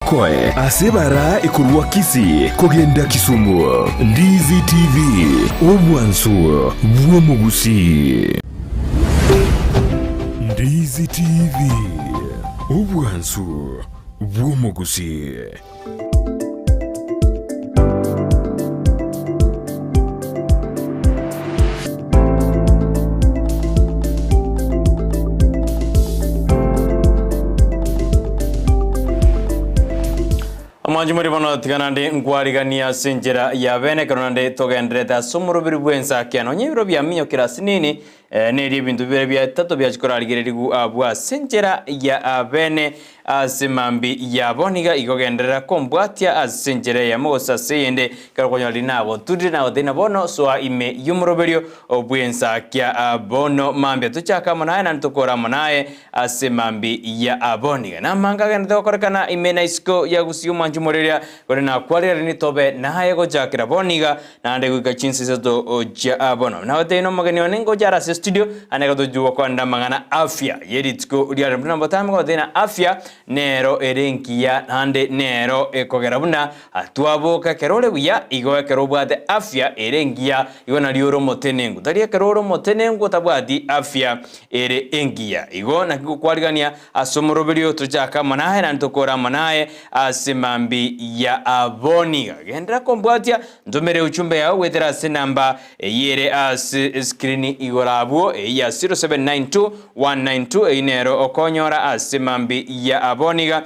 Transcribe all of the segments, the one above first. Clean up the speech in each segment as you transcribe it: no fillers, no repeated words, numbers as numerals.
tokoe ase ebara ekorwa Kisii kogenda Kisumu. Ndizi TV, obwansu bw'omogusii. Ndizi TV, obwansu bw'omogusii. Omwanchi mori bono tiga naende nkwariganie ase enchera ya bene ekero naende togendererete ase omoroberi bw'ensakia nonye ebiro biaminyokire ase nini eh, nerio ebinto bibere bia etato biachia korarigererigwa abwo ase enchera ya bene Ase mambia yabo nigo igogenderera kombwatia ase enchera eyemo gose ase eyende, ekero kwanyora riria nagoturire nagotebia ng'a bono soa ime y'omoroberio bw'ensakia bono mambia tochake amo naye naende tokore amo naye ase mambia yabo. Nigo namanga agenderete gokorekana ime na isiko ya gusii omwanchi omoreria, korende nakwarire riria tobe naye gochakera bono iga Naende goika chinsa isato chia bono nagotebia nomogeni one ngocha are ase estudio, naende gatochia gokwanera amang'ana afya ye rituko ria rero. Buna botambe ngotebia ng'a afya nero ere engiya naende nero ekogera buna twaboka ekero ore buya, igo ekero obwate afya ere engiya igo nario ore omotenenku. Tari ekero ore omotenenku otabwati afya ere engiya. Igo naki gokwarigania Ase omoroberio tochake amo naye, naende tokore amo naye ase mambi ya boni. Genderera kombwatia, ntomere euchumbe yao goetera ase enamba eyio ere ase escreen igoro abwo, eyio ya 0792 192, eyio nero okonyora ase mambi ya boni iga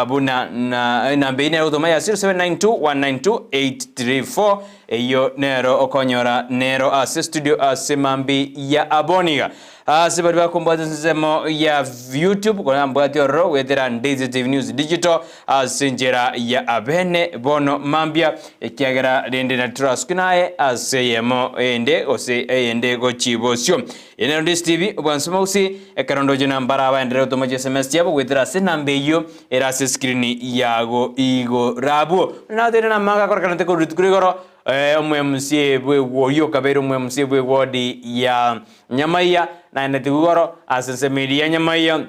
buna na enamba eyio nero ogotoma ya 0792 192 834, eyio nero okonyora nero ase studio ase mambi ya boni iga. Ase baria bakombwata ensemo ya YouTube, kore nambwate ororo goetera Ndeize TV News Digital ase enchera ya abene bono mambia, ekiagera rende nari torasuke naye ase eyemo ende gose eyende gochia bosio. Eye nero Ndeize TV, obwansu mogusi, ekero ndoche na mbara abaenderere gotoma chi SMS chiabo goetera ase enamba eyio ere ase escreen yago igoro abwo. Nateire namanga akorekanete korwa rituko rigoro, omo-MC bw'egwo oyio okabeire omo-MC bw'ewodi ya Nyamaiya, naende tigoro ase ensemo eria ya Nyamaiya,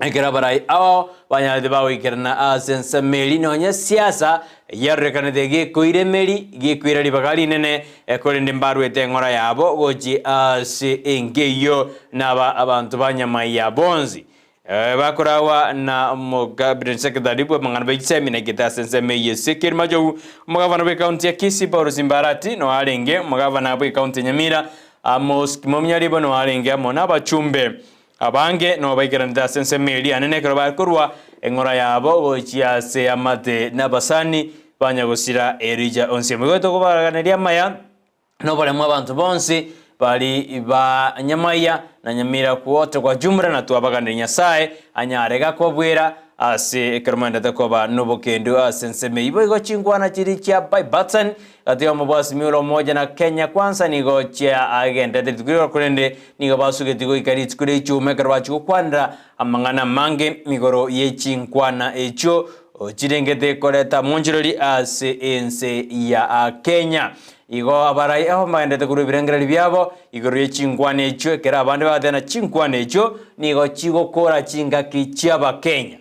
ekero abarai ao banyarete bagoikerana ase ensemo eria, nonya siasa yarorekanete gekoira emeri, gekoira ribaga rinene, korende mbaruete eng'ora yabo gochia ase enka eyio naba abanto ba Nyamaiya bonsi. Bakoragwa na omocabinet secretary bw'amang'ana be chisemi na egete ase ensemo eyio Ezekiel Machogu, omogavana bw'ecounty ya Kisii Paul Simbarati noyo arenge omogavana bw'ecounty ya Nyamira Amos Kimominyaribo noyo arenge amo nabachumbe abange noyo baikeranete ase ensemo eria anene ekero bakorwa eng'ora yabo gochia ase amate nabasani banyagosira Elijah Onsiemo. Igo tokobaganeria amaya. Noboremu abanto bonsi bari ba nyamaiya na nyamira kwote kwa jumla na twabaganire Nyasae anyare gakobwera ase ekero moendete koba nobokendu ase ensemo eyio. Boigo chinkwana chiria chia Bybertson gati y'omobwasi Mula Umoja na Kenya Kwanza nigo chiagenderete rituko rigoro korende nigo basugetie goika rituko ria ichuma ekero bachia gokwanera amang'ana amange igoro ye chinkwana echio chirengete koreta monchorori ase ense ya Kenya. Igo abarai aba mbagenderete korua ebirengererio biabo igoro ye chinkwana echio, ekero abande bagateba chinkwana echio nigo chigokora chingaki chi'Abakenya.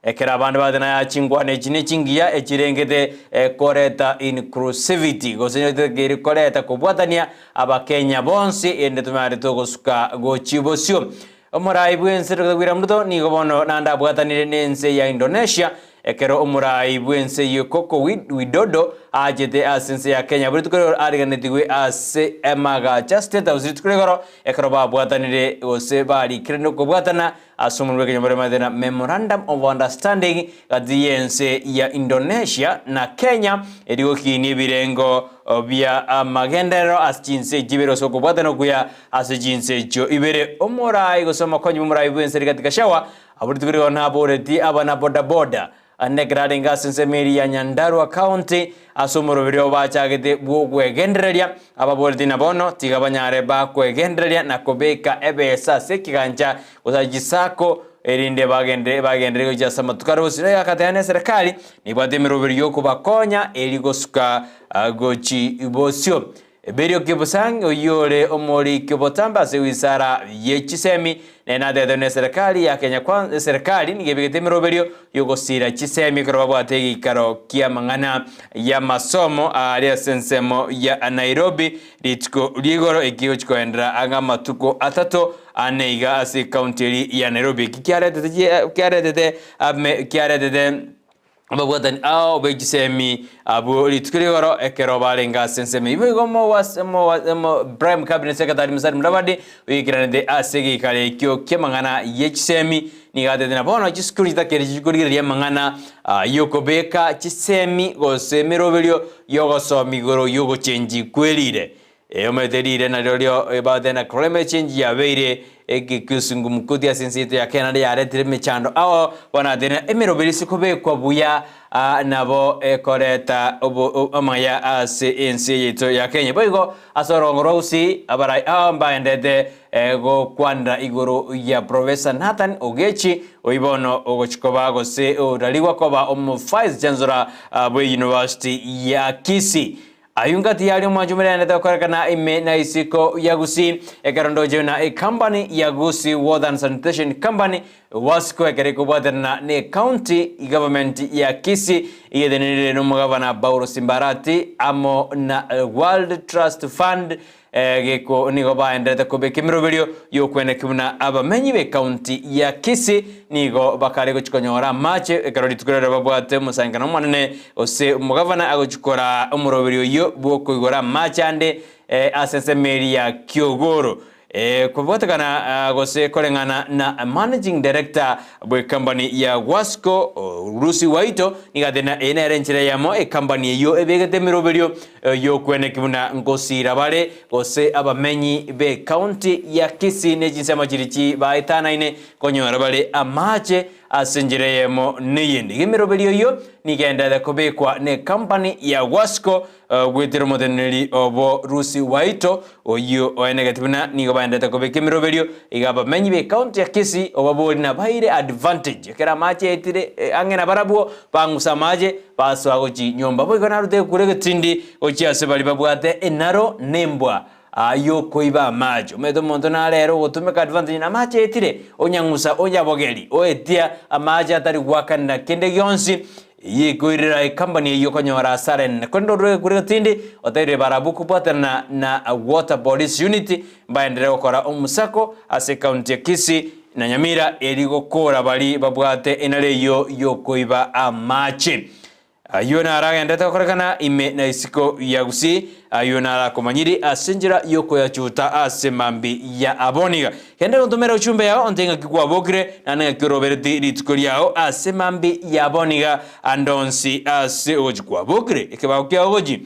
Ekero abande bagateba yaya chinkwana echi nechingiya echirengete koreta inclusivity gose eri koreta kobwatania Abakenya bonsi erinde tonyare togosuka gochia bosio. Omorai bw'ense Doctor William Ruto nigo bono naende abwatanire n'ense ya Indonesia ekero omorai bw'ense eyio Koko Widodo aachete ase ense ya Kenya. Rituko rigoro ariganetigwe ase emagacha State House rituko rigoro ekero babwatanire gose barikire nokobwatana ase omonwa bw'ekenyoro baremanyete na Memorandum of Understanding gati y'ense ya Indonesia na Kenya erio gokinia ebirengo bia amagenderero ase chinse echi ibere gose okobwatana okuya Ase chinse echio ibere omoraai gose omokonyi bw'omoraai bw'ense Rigathi Gachagua abwo rituko rigo naboretie abana bodaboda ande ekero arenge ase ensemo eria ya Nyandarua County ase omoroberi obo bachagete bw'ogwegendereria ababoretie na bono tiga banyare bakwegendereria na kobeka ebesa ase ekigancha gose ase chisacco erinde bagende bagenderere gochia ase amatuko are bosio. Nigo agateba na eserekari nebwate emeroberi yokobakonya eri gosuka gochi bosio. Berio Kipsang, oyio ore omoriki obotambe ase ewizara ye chisemi, nere natebetigwe na eserekari ya Kenya Kwanza, eserekari nigo ebegete emeroberio yogosira chisemi ekero babwate egeikaro kiamang'ana y'amasomo aaria ase ensemo ya Nairobi rituko ri'igoro eki egochi koenderera ang'e amatuko atato ane iga ase ecounty eria ya Nairobi. Eki kiaretete kiaretete ame kiaretete Ababwatani ao be chisemi abwo rituko rigoro ekero barenge ase ensemo eyio. Boigo Prime Cabinet Secretary Musalia Mudavadi oikiranete ase egeikaro ekio ki'amang'ana ye chisemi nigo atebete na bono chisukuru chitakeri chikorigereria amang'ana y'okobeka chisemi gose emeroberio y'ogosoma igoro y'ogochenchi kwerire. Eomete riire nario ebate na climate change yabeire egekesungumkuti ase ense yaito ya Kenya naende yaretire emechando ao bono atebire emeroberi ase kobekwa buya nabo ekoreta amaya ase ense yaito ya Kenya. Boigo ase orogongo rwa Gusii abarai ao mbaendete gokwanera igoro ya Professor Nathan Ogechi oyio bono ogochi koba gose orarigwa koba omo Vice Chancellor bwe University ya Kisii. Ayio ngati yaria omwancho omorenete gokorekana ime na isiko ya Gusii, ekero ndoche buna ecompany ya Gusii Water and Sanitation Company, Wasco, ekero ekobwaterana ne ecounty government ya Kisii egetenenire nomogavana Paulo Simbarati amo na World Trust Fund Geko nigo baenderete kobeka emeroberio y'okweneki buna abamenyi b'ekaunti ya Kisii nigo bakare gochia konyora amache ekero rituko riria babwate omosangererekano omonene gose omogavana agochia koraa omoroberio oyio bw'okoigora amache ande ase ensemo eria ya Kiogoro. Kobwatekana gose koreng'ana na Managing Director bw'ecompany ya Wasco Lucy Waito nigo atebire eye nere enchera eyemo ecompany eyio ebegete emeroberio y'okweneki buna ngosira bare gose abamenyi b'ecounty ya Kisii ne chinsemo chiria chibaetanaine konyora bare amache ase enchera eyemo neyende. Iga emeroberio eyio nigo enderete kobekwa n'ecompany ya Wasco Goetera omoteneneri obo Lucy Waito, oyio oenegete buna nigo baenderete kobeka emeroberio iga abamenyi b'ecounty ya Kisii obabori nabaire advantage ekero amache aetire ang'e nabarabwo bang'usa amache basoa gochia nyomba. Boigo narute ekura egetindi gochia ase baria babwate enaro na embwa yokoiba amache. Omanyete omonto nare ere ogotumeka advantage na amache aetire onyang'usa onyabogeri oetia amache atari goakanera kende gionsi Eyio ekoirera ecompany eyio konyora asara enene. Korende orure kure gatindi, otebirie barabwo kobwaterana na Water Police Unit mbaenderere gokora omosako ase ecounty ya Kisii na Nyamira eri gokora bari babwate enara eyio yokoiba amache. Ayio naro agenderete gokorekana ime na isiko ya Gusii. Ayio narakomanyiri ase enchera y'okoyachuta ase mambi ya aboniga. Genda gontomera uchumbe yao, onte ng'aki kwabokire, naende ng'aki orobereti rituko riao ase mambi ya aboniga, ande onsi ase ogochia kwabokire ekebago kiao gochia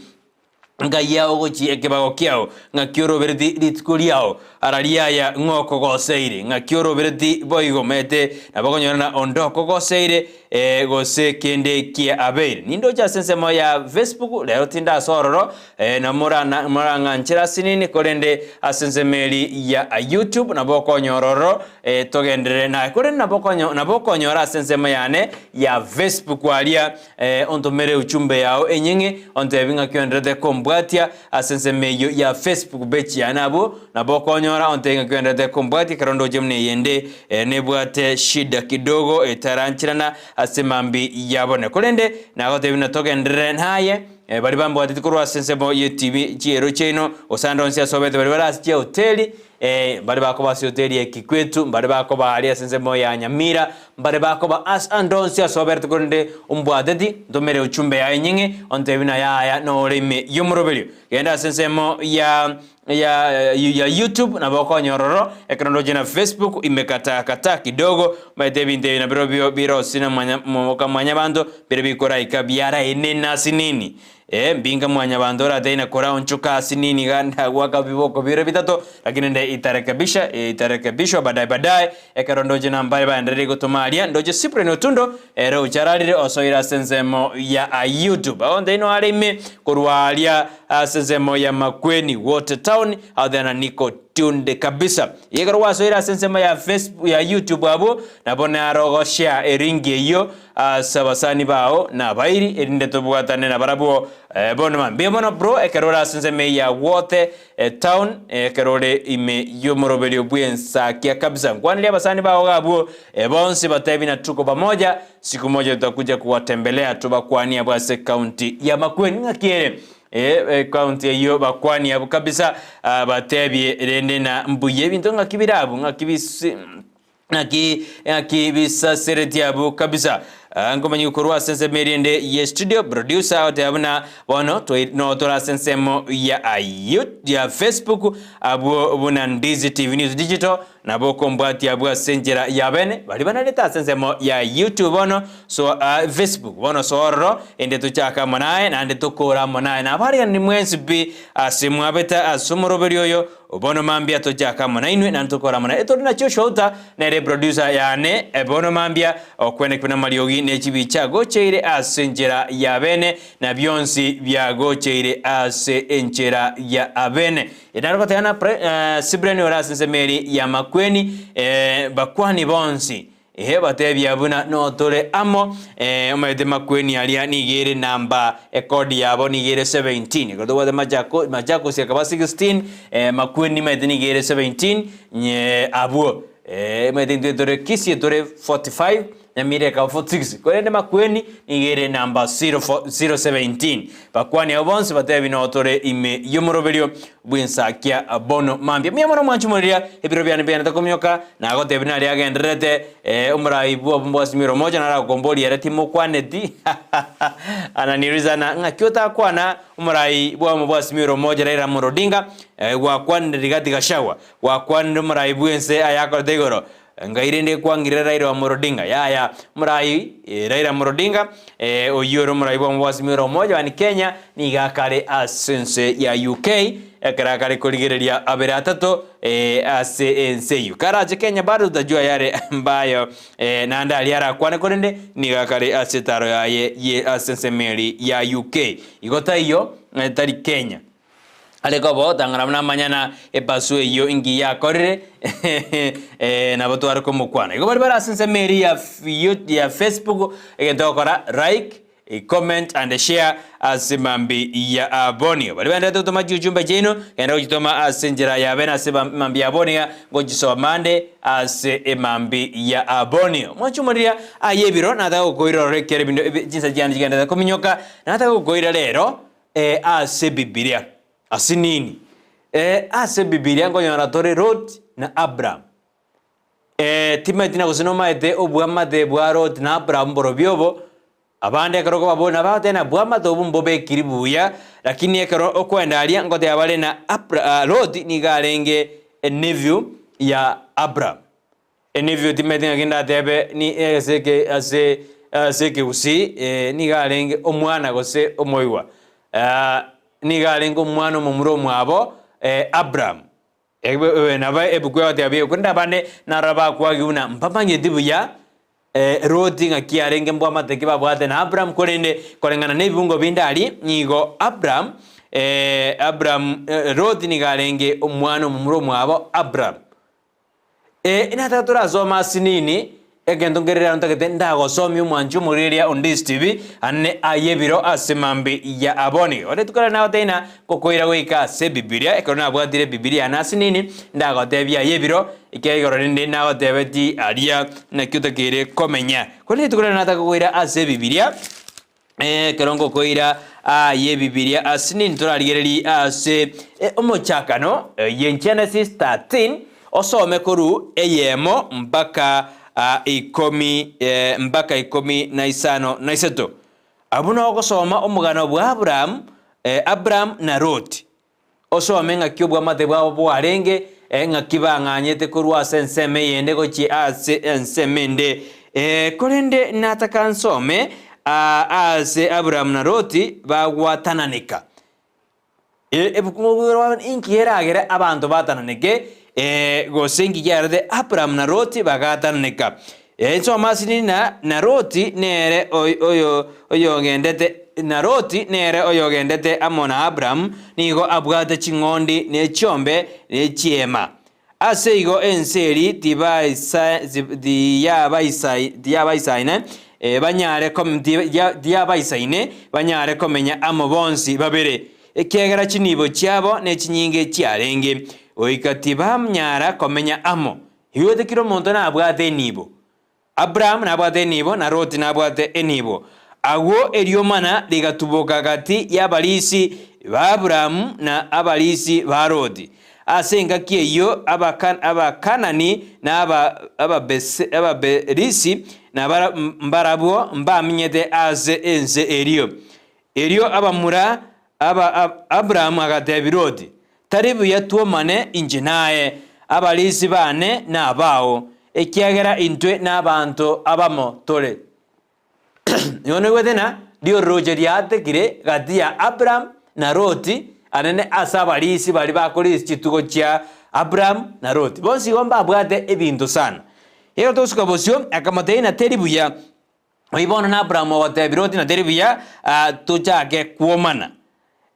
ngai yao gochia ekebago kiao, ng'aki orobereti rituko riao. Ara riaya ng'o okogoseire, ng'aki orobereti boigo omanyete nabo okonyorana onde okogoseire, ee, gose kende kiabeire. Nindoche ase ensemo ya Facebook, rero tinde ase ororo, ee, na morana morang'anchere ase nini, korende ase ensemo eri ya YouTube nabo okonyora ororo, ee, togenderere naye. Korende nabo okonyo nabo okonyora ase ensemo yane ya Facebook aria, ee, ontomere ujumbe yao enyeng'e, ontebi ng'aki oendererete kombwatia ase ensemo eyio ya Facebook page yane abwo, Nabo okonyora onte ng'a kwenderete kombwatia ekero ndoche buna eyende nebwate shida kidogo etarancherana ase mambi yabone. Korende nagotebia buna togenderere naye, baria bambwateti korwa ase ensemo ye TV chiero chiaino, gose ande onsi ase obete baria bare ase chihoteli, mbare bakoba ase hoteli ya Kikwetu, mbare bakoba aria ase ensemo ya Nyamira, mbare bakoba ase ande onsi ase oberete korende ombwateti, ntomere uchumbe yaye enying'e, ontebie buna yaya nore ime y'omoroberio. Genda ase ensemo ya ya ya YouTube nabo okonyora ororo ekero ndoche na Facebook imekata kata kidogo omanyete ebinto ebi nabirobio birosi na mwanya moka mwanyabanto bire bikoraika biaraenena asinini eh mbinga mwanyabanto oratebi na koraonchoka asinini iga ndagwaka biboko bire bitato lakini nde itarekebisha itarekebishwa baadaye baadaye ekero ndoche na mbare baendereire gotoma aria ndoche Cyprian Otundo ere ochararire osoire ase ensemo ya YouTube aonte ino are ime korwa aria Ase ensemo ya Makueni Water Town, aotera na Niko. tuned kabisa. Ekero gwasoire ase ensemo ya Facebook ya YouTube abwo nabo naro ogoshare erinki eyio ase abasani bao na abairi erinde tobwatane nabarabwo bono ma. Mbuya mono bro ekero ore ase ensemo eye ya Wote town ekero ore ime y'omoroberio bw'ensakia kabisa. Nkwanerie abasani bao iga abwo bonsi batebi na tuko pamoja siku moja tutakuja kuwatembelea tobakwanie abwo ase county ya Makueni ng'aki ere Ecounty eyio bakwanie abwo kabisa batebie rende na mbuya ebinto ng'aki bire abwo ng'aki bisi ng'aki ng'aki bisaseretie abwo kabisa. Nkomanyigwa korwa ase ensemo eria ende ye studio producer agoteba buna bono toi no tore ase ensemo ya ya Facebook abwo buna Ndizi TV News Digital. Nabo okombwatia abwo ase enchera y'abene baria banarete ase ensemo ya YouTube bono so Facebook bono soa ororo ende tochake amo naye naende tokore amo naye. Nabariganiri mwensi pi ase mwabete ase omoroberio oyo bono mambia tochake amo nainwe naende tokore amo naye. Etori na Joshua Uta nere producer yane bono mambia okwenekwa namariogi ne chibicha agocheire ase enchera y'abene na bionsi biagocheire ase enchera ya abene. Naro goteba na Sibreni ore ase ensemo eria y'amakweni, bakwani bonsi, ehe, batebia buna notore amo, omanyete makweni aria nigo ere namba, ekodi yabo nigo ere 17. Ekero tobwate Machako, Machakos ekaba 16, makweni nimanyete nigo ere 17, nye abwo. Omanyete intwe tore Kisii tore 45, Nyamira ekaba 46, korende Makueni nigo ere namba 017. Bakwani abwo bonsi batebi noo tore ime y'omoroberio bw'ensakia bono mambia. Mbuya mono mwanche omoriria, ebiro biane mbigenderete komioka, nagotebi naria agendererete omorai bw'obomo bwa Azimio la Umoja naro agokomboria ere timokwaneti ananiuliza na ng'aki otakwana omorai bw'obomo bwa Azimio la Umoja Raila Amolo Odinga gwakwanire Rigathi Gachagua gwakwanire omorai bw'ense ayakorete igoro Ngai rende kwang'irire Raila Amolo Odinga? Yaya, morai Raila Amolo Odinga oyio ore omorai bw'omobwasimi ore omoja one Kenya nigo akare ase ense ya UK ekero akare korigereria abere atato ase ense eyio. Karache Kenya bado tutajua yare ambayo naende aria arakwane korende nigo akare ase etaro yaye ye ase ensemo eria ya UK. Igo taiyo tari Kenya. Are koba otang'ana buna amanyana epasu eyio inki yakorire, nabo tware komokwana. Igo baria bare ase ensemo eria ya ya Facebook, egento ogokora like, comment and share ase mambi ya abonio. Baria baenderete gotoma chiuchumbe chiaino, genda gochitoma ase enchera ya bene ase mambi ya abonio iga ngochisoma ande ase emambi ya abonio. Mwanche omoriria aye ebiro nataka gokoira ororo ekiagera ebinto chinsa chiane chigenderete kominyoka, nataka gokoira rero. Ee, ase Ebibilia. Ase nini? Ee, ase Ebibilia nkonyora tore Lot na Abraham. Ee, timanyeti na gose nomaete obwamate bwa Lot na Abraham mborobio obo, abande ekero okobabori nabo bagoteba ng'a bwamate obo mbobekiri buya, lakini ekero okoenda aria ngoteba bare na Abra Lot nigo arenge enephew ya Abraham. Enephew timanyeti ng'aki ndatebe ni ase eke ase ase ekegusii nigo arenge omwana gose omoigwa. Nigo arenge omwana omomura omwabo Abraham. Nabo ebuku egoteba buya korende abande naro bakwagia buna mbamanyeti buya Loti ng'aki arenge mbwamate ki babwate na Abraham korende koreng'ana na ebibungo binde aria nigo Abraham Abraham Loti nigo arenge omwana omomura omwabo Abraham. Ee, nataka torasome ase nini, egento nkere rero ntagete ndagosomie omwanchi omorigereria onde Steve, ane aye ebiro ase mambi ya aboni. Ore rituko riria nagotebia ng'a ngokoira goika ase Ebibilia, ekero nabwatire Ebibilia yane ase nini, ndagotebia aye ebiro, ekiagera igoro rende nagotebeti aria naki otakeire komenya. Korende rituko riria nataka koira ase Ebibilia, Ekero ngokoira aye Ebibilia ase nini torarigererie ase omochakano ye Genesis 13 osome korwa eyemo mpaka ikomi mpaka ikomi na isano na isato. Abwo nogosoma omogano bwa Abraham, Abraham na Loti. Osome ng'aki obwamate bwabo bwarenge, ng'aki bang'anyete korwa ase ensemo eyende gochia ase ensemo ende. Korende nataka nsome aase Aburaamu na Loti bagwatananeka. Ebuku inki eragere abanto batananeke, gose inki kiarete Aburaamu na Loti bagatananeka. Ensoma asinini na na Loti nere oyo oyogendete na Loti nere oyogendete amo na Abramu, nigo abwate ching'ondi ne chiombe ne chiema. Ase igo ense eri tiyabaisaine banyare tiyabaisaine banyare komenya amo bonsi babere, ekiagera chinibo chiabo nechinyinge chiarenge, goika tibanyara komenya amo. Igwete kera omonto nabwate enibo. Aburaamu nabwate enibo, na Loti nabwate enibo. Agwo eriomana rigatuboka gati y'abarisi b'Aburaamu na abarisi ba Loti. Ase engaki eyio Abakanani na Abaperisi mbarabwo mbamenyete ase ense erio. Erio abamura aba Aburaamu agateebia Loti, Tari buya twomane inche naye, abarisi baane nabao, ekiagera intwe nabaanto abamo tore. Nigo noigwete ng'a rioroche riatekire gati ya Aburaamu na Loti, anene ase abarisi baria bakorisia chitugo chia Aburaamu na Loti. Bonsi igo mbabwate ebinto sana. Ekero togosuka bosio, akamotebia ng'a teri buya. Oyio bono na Aburaamu ogoteebia Loti na teri buya tochake kwomana.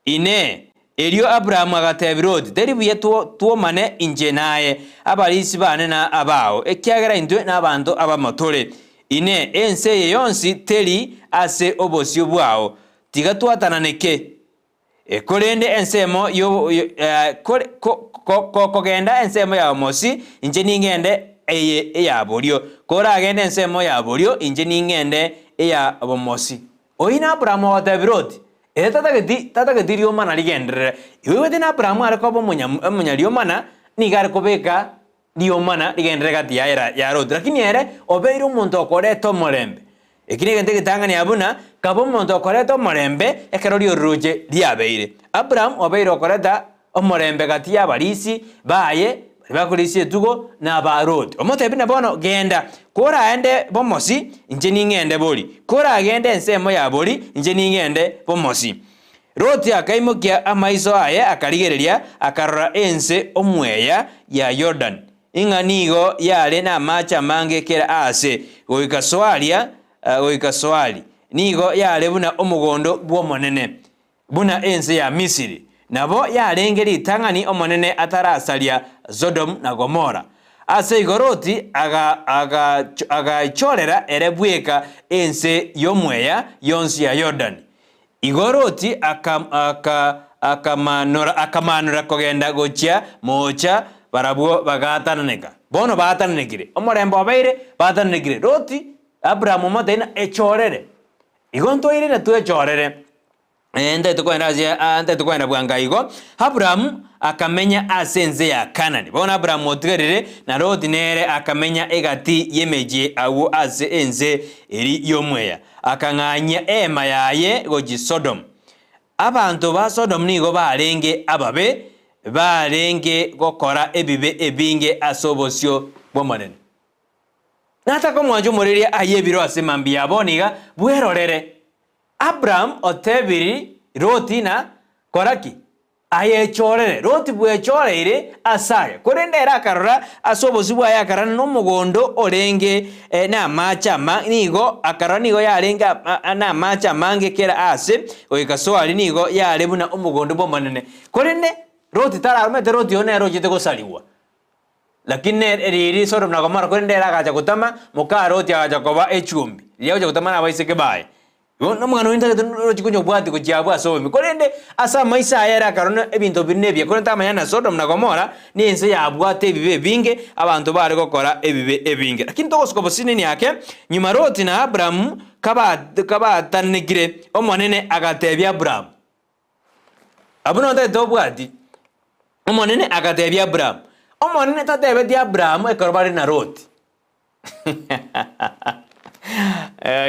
Inee! Erio Aburaamu agateebia Loti, Teri buya twomane inche naye, abarisi baane na abao, ekiagera intwe nabanto abamo tore. Inee! Ense eye yonsi teri ase obosio bwao? Tiga twatananeke. Korende ensemo kogenda ensemo ya bomosi, inche ningende eye eya borio, koragende ensemo ya borio, inche ningende eya bomosi. Oyio n'Aburaamu ogoteebia Loti, Ere tatageti tatageti riomana rigenderere. Igo na Aburaamu are koba omonyariomana, nigo are kobeka riomana rigenderere gati yaye ya Loti. Lakini ere obeire omonto okoreta omorembe. Eki negento egetang'ani abwo buna, kaba omonto okoreta omorembe ekero riororoche riabeire. Aburaamu obeire okoreta omorembe gati y'abarisi baye baria bakorisia etugo na aba Loti. Omotebie na bono, Genda, koraende bomosi, inche ning'ende bori, koragende ensemo ya bori, inche ning'ende bomosi. Loti akaimokia amaiso aye akarigereria, akarora ense omweya ya Yordani, ing'a nigo yare namache amange kera aase, goika Soaria, goika Soari. Nigo yare buna omogondo bw'Omonene. Buna ense ya Misiri, nabo yarenge ritang'ani Omonene atarasaria Sodomu na Gomora. Ase igo Loti agaichorera ere bweka ense y'omweya yonsi ya Yordani. Igo Loti akamanora kogenda gochia moocha, barabwo bagaatananeka. Bono baatananekire, omorembe obeire, baatananekire. Loti, Aburaamu omotebia ng'a echorere. Igo ntwairire twechorere, ntagete kogenda ase ntagete kogenda bwango igo. Aburaamu akamenya ase ense ya Kanani. Bono Aburaamu otigarire, na Loti nere akamenya egati y'emechie agwo ase ense eri y'omweya, akang'anyia eema yaye gochia Sodomu. Abanto ba Sodomu nigo barenge ababe, barenge gokora ebibe ebinge ase obosio bw'Omonene. Nataka omwanche omoreria aye ebiro ase mambia ya bono iga, bwerorere. Abraham otebiri Loti na kora ki? Ayechorere. Loti bwechoreire ase aye. Korende ere akarora ase obosio bwaye akarora nomogondo orenge namache ama nigo akarora nigo yarenge namache amange kera aase, goika Soari nigo yare buna omogondo bw'Omonene. Korende Loti tararomete Loti oyo nere ochete gosarigwa. Lakini nere riiri Sodomu na Gomora, korende ere agacha gotama, moka Loti agacha koba echumbi, riria agocha gotama nabaiseke baye. Igo nomogano oyo ntagete roche konyobwatia gochia abwo ase obobe. Korende ase amaiso aye ere akarora ebinto biria nebiya, korende tamanya na Sodomu na Gomora nense yabwate ebibe ebinge, abanto bare gokora ebibe ebinge. Lakini togosuka bosinini ake, nyuma Loti na Abramu kabatanekire, Omonene agatebia Abramu. Abwo notagete obwati. Omonene agatebia Abrahamu. Omonene tatebetie Abrahamu ekero bare na Loti.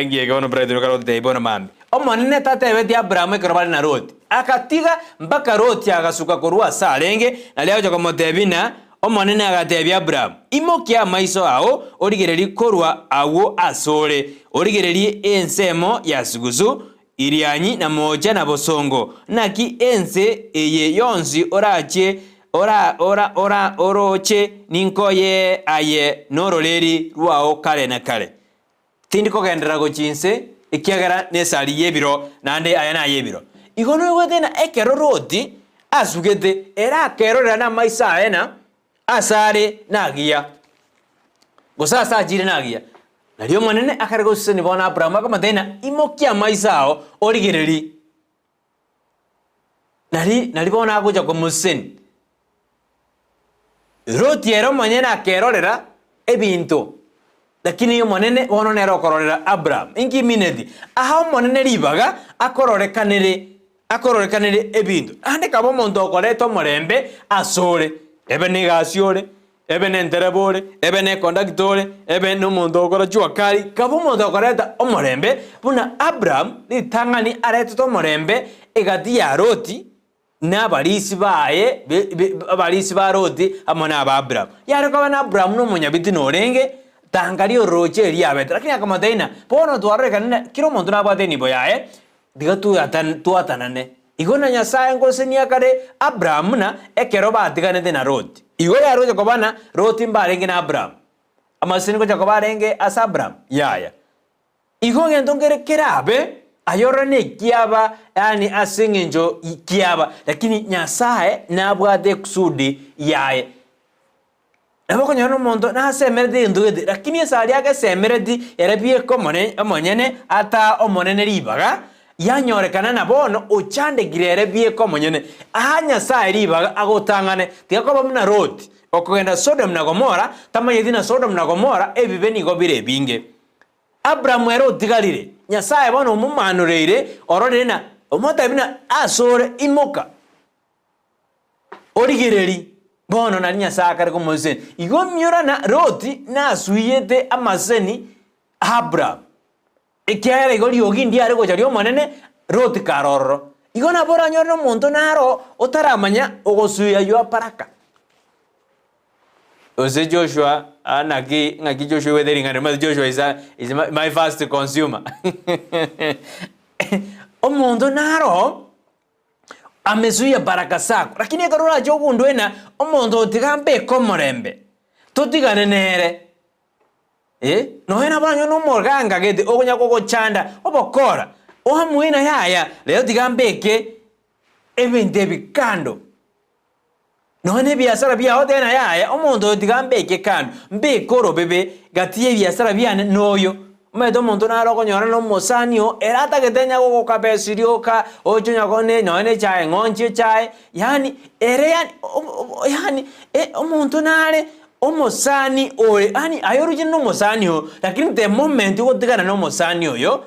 Ngieke bono Bright rokare gototebia bono mambia. Omonene tatebetie Abrahamu ekero bare na Loti. Agatiga mpaka Loti agasuka korwa ase arenge, nario agocha komotebia ng'a Omonene agatebia Abrahamu, Imokia amaiso ao origererie korwa agwo asore, origererie ensemo ya sugusu, Irianyi na moocha na bosongo, naki ense eye yonsi orachie ora ora ora orooche ninkoyee aye nororeri rwao kare na kare. Tindi kogenderera gochia inse, ekiagera nesari y'ebiro, naende aya nay'ebiro. Igo noigwete ng'a ekero Loti asugete, ere akerorera namaiso aye na asare nagiya, gose ase achire nagiya. Nario Omonene akare gosesenia bono Aburaamu, akamotebia ng'a imokia amaiso ao origererie. Nari nari bono agocha komosesenia. Loti ere omonyene akerorera ebinto, lakini Omonene bono nere okororera Abraham. Inki imineti? Aha Omonene ribaga akororekanere akororekanere ebinto. Naende kaba omonto okoreta omorembe asore, ebe negasi ore, ebe nentereba ore, ebe nekondakta ore, ebe nomonto ogokora jua kali, kaba omonto okoreta omorembe buna Abraham ritang'ani aretete omorembe egati ya Loti na abarisi baye abarisi ba Loti amo na aba Abraham. Yare koba na Abraham nomonyabitina orenge, tanga ri'orooche erio abete. Lakini akamotebia ng'a bono twarorekane ng'a kera omonto nabwate enibo yaye, tiga twatanane. Igo na Nyasae ngosenia kare Abraham na ekero batiganete na Loti. Igo yaroche koba na Loti mbarenge na Abraham. Amaseseni ngocha koba arenge ase Abraham? Yaya. Igo egento nkere kerabe, aye orore nekiaba, yaani ase eng'encho kiaba, lakini Nyasae nabwate ekusudi yaye. Nabo okonyora na omonto nasemereti egento gete, lakini ase aria agesemereti ere bieka omone omonyene ataa omonene ribaga, yanyorekana na bono ochandekire ere bieka omonyene. Aa Nyasae ribaga agotang'ane, tiga koba buna Loti, okogenda Sodom na Gomora, tamanyeti na Sodom na Gomora ebibe nigo bire ebinge. Abrahamu ere otigarire, Nyasae bono omomanoreire, ororire na omotebi na asore, Imoka, origererie. Bono nari Nyasae akare komosesenia. Igo miorana Loti nasuiyete amaseseni a Abrahamu, ekiagera igo riogi ndiare gocha ri'Omonene, Loti kare ororo. Igo nabo oranyore nomonto naro otaramanya ogosuia your baraka. Gose Joshua, ah, naki, ng'aki Joshua oigwete ring'ana eri, omanyete Joshua is a, is my, my first consumer. Omonto naro amesuia baraka sako, lakini ekero orache ogundue ng'a omonto oyo tiga ambeke omorembe, totigane nere, eh, nonya nabo oranyore na omoganga gete okonya kogochanda obokora, oamue ng'a yaya, rero tiga mbeke ebinto ebi kando. Nonya nebiasara biao tena yaya, omonto oyo tiga ambeke kando, mbeke orobebe gati y'ebiasara biane noyo. Omanyete omonto nare okonyora na omosani oo, ere atagete onye gogokabesi rioka, oche onya kone nonya na echae ng'onchie echae, yaani ere yaani yaani omonto nare omosani ore yaani aye oroche nomosani oo, lakini the moment ogotigana na omosani oyo,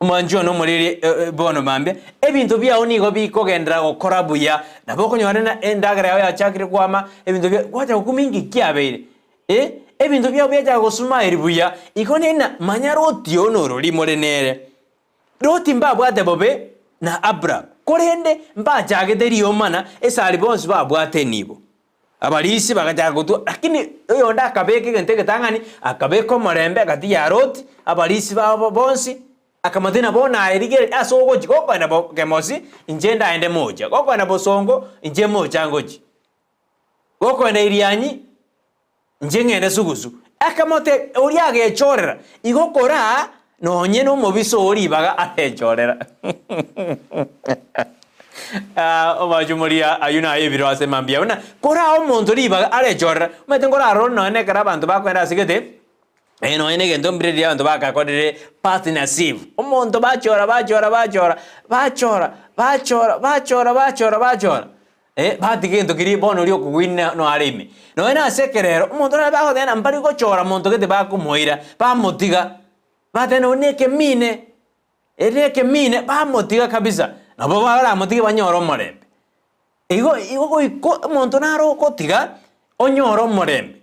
Omwanchi one omoriri bono mambia, ebinto biao nigo bikogenderera gokora buya. Nabo okonyora ng'a endagera yao yachakire kwama, ebinto bia gwacha gokumia inki kiabeire? Eh, ebinto biao biachaka gosumaeri buya, igo nena manya Loti oo norori more nere. Loti mbabwate bobe na Abraham, korende mbachagete riomana esari bonsi babwate enibo. Abarisia bagachaka gotwa, lakini oyonde akabeka egento egetang'ani, akabeka omorembe gati ya Loti, abarisia babo bonsi, akamoteebia, Bono aye rigereria ase ogochia, gokoenda bo Kemosi, inche ndaende moocha, gokoenda bosongo, inche moocha ngochie, gokoenda Irianyi, inche ng'ende sugusu. Akamotebia, oria agechorera, igo koraa nonye nomobisa oo ribaga arechorera. Ah, omache moria ayio naye ebiro ase mambia buna koraa omonto ribaga arechorera. Omanyete nkorarore nonye na ekero abanto bakoenda ase gete, eh, nonye na egento mbire riria abanto bagakorire partnership. Omonto bachora bachora bachora, bachora bachora bachora bachora bachora. Eh, batiga egento keria bono oria okogwina noare ime. Nonya na ase ekerero, omonto nare bagoteba ng'a mbari gochora monto gete bakomoira, bamotiga, bateba ng'a oyo nekemine, ere nekemine, bamotiga kabisa. Nabo baramotige banyore omorembe. Igo igo goika omonto nare ogotiga, onyore omorembe.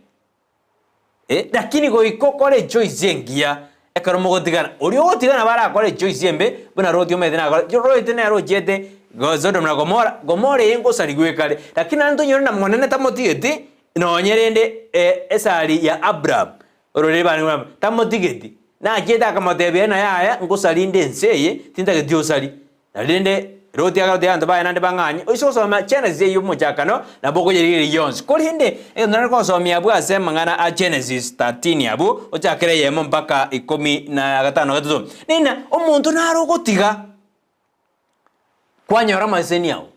Eh, lakini goika okore echoice engiya ekero mogotigana. Oria ogotigana nabo arakore echoice embe, buna Loti omanyete nakore, Loti nere ochiete go Sodom na Gomora, Gomora eye ngosarigwa ekare, lakini naende tonyore na monene tamotigeti, nonye rende esari ya Abraham, ororeri bane buna tamotigeti, nachiete akamotebia ng'a yaya ngosarinde ense eye, tintageti osari. Na rende. Loti agateebia abanto baye naende bang'anye, Oise gosoma Genesis eyio omochakano, nabo okoyerigereria yonsi. Korende egento nare gosomia abwo ase amang'ana a Genesis 13 abwo, ochakere eyemo mpaka ikomi na gatano na gatato, nina omonto nare ogotiga kwanyora amaseseni ao.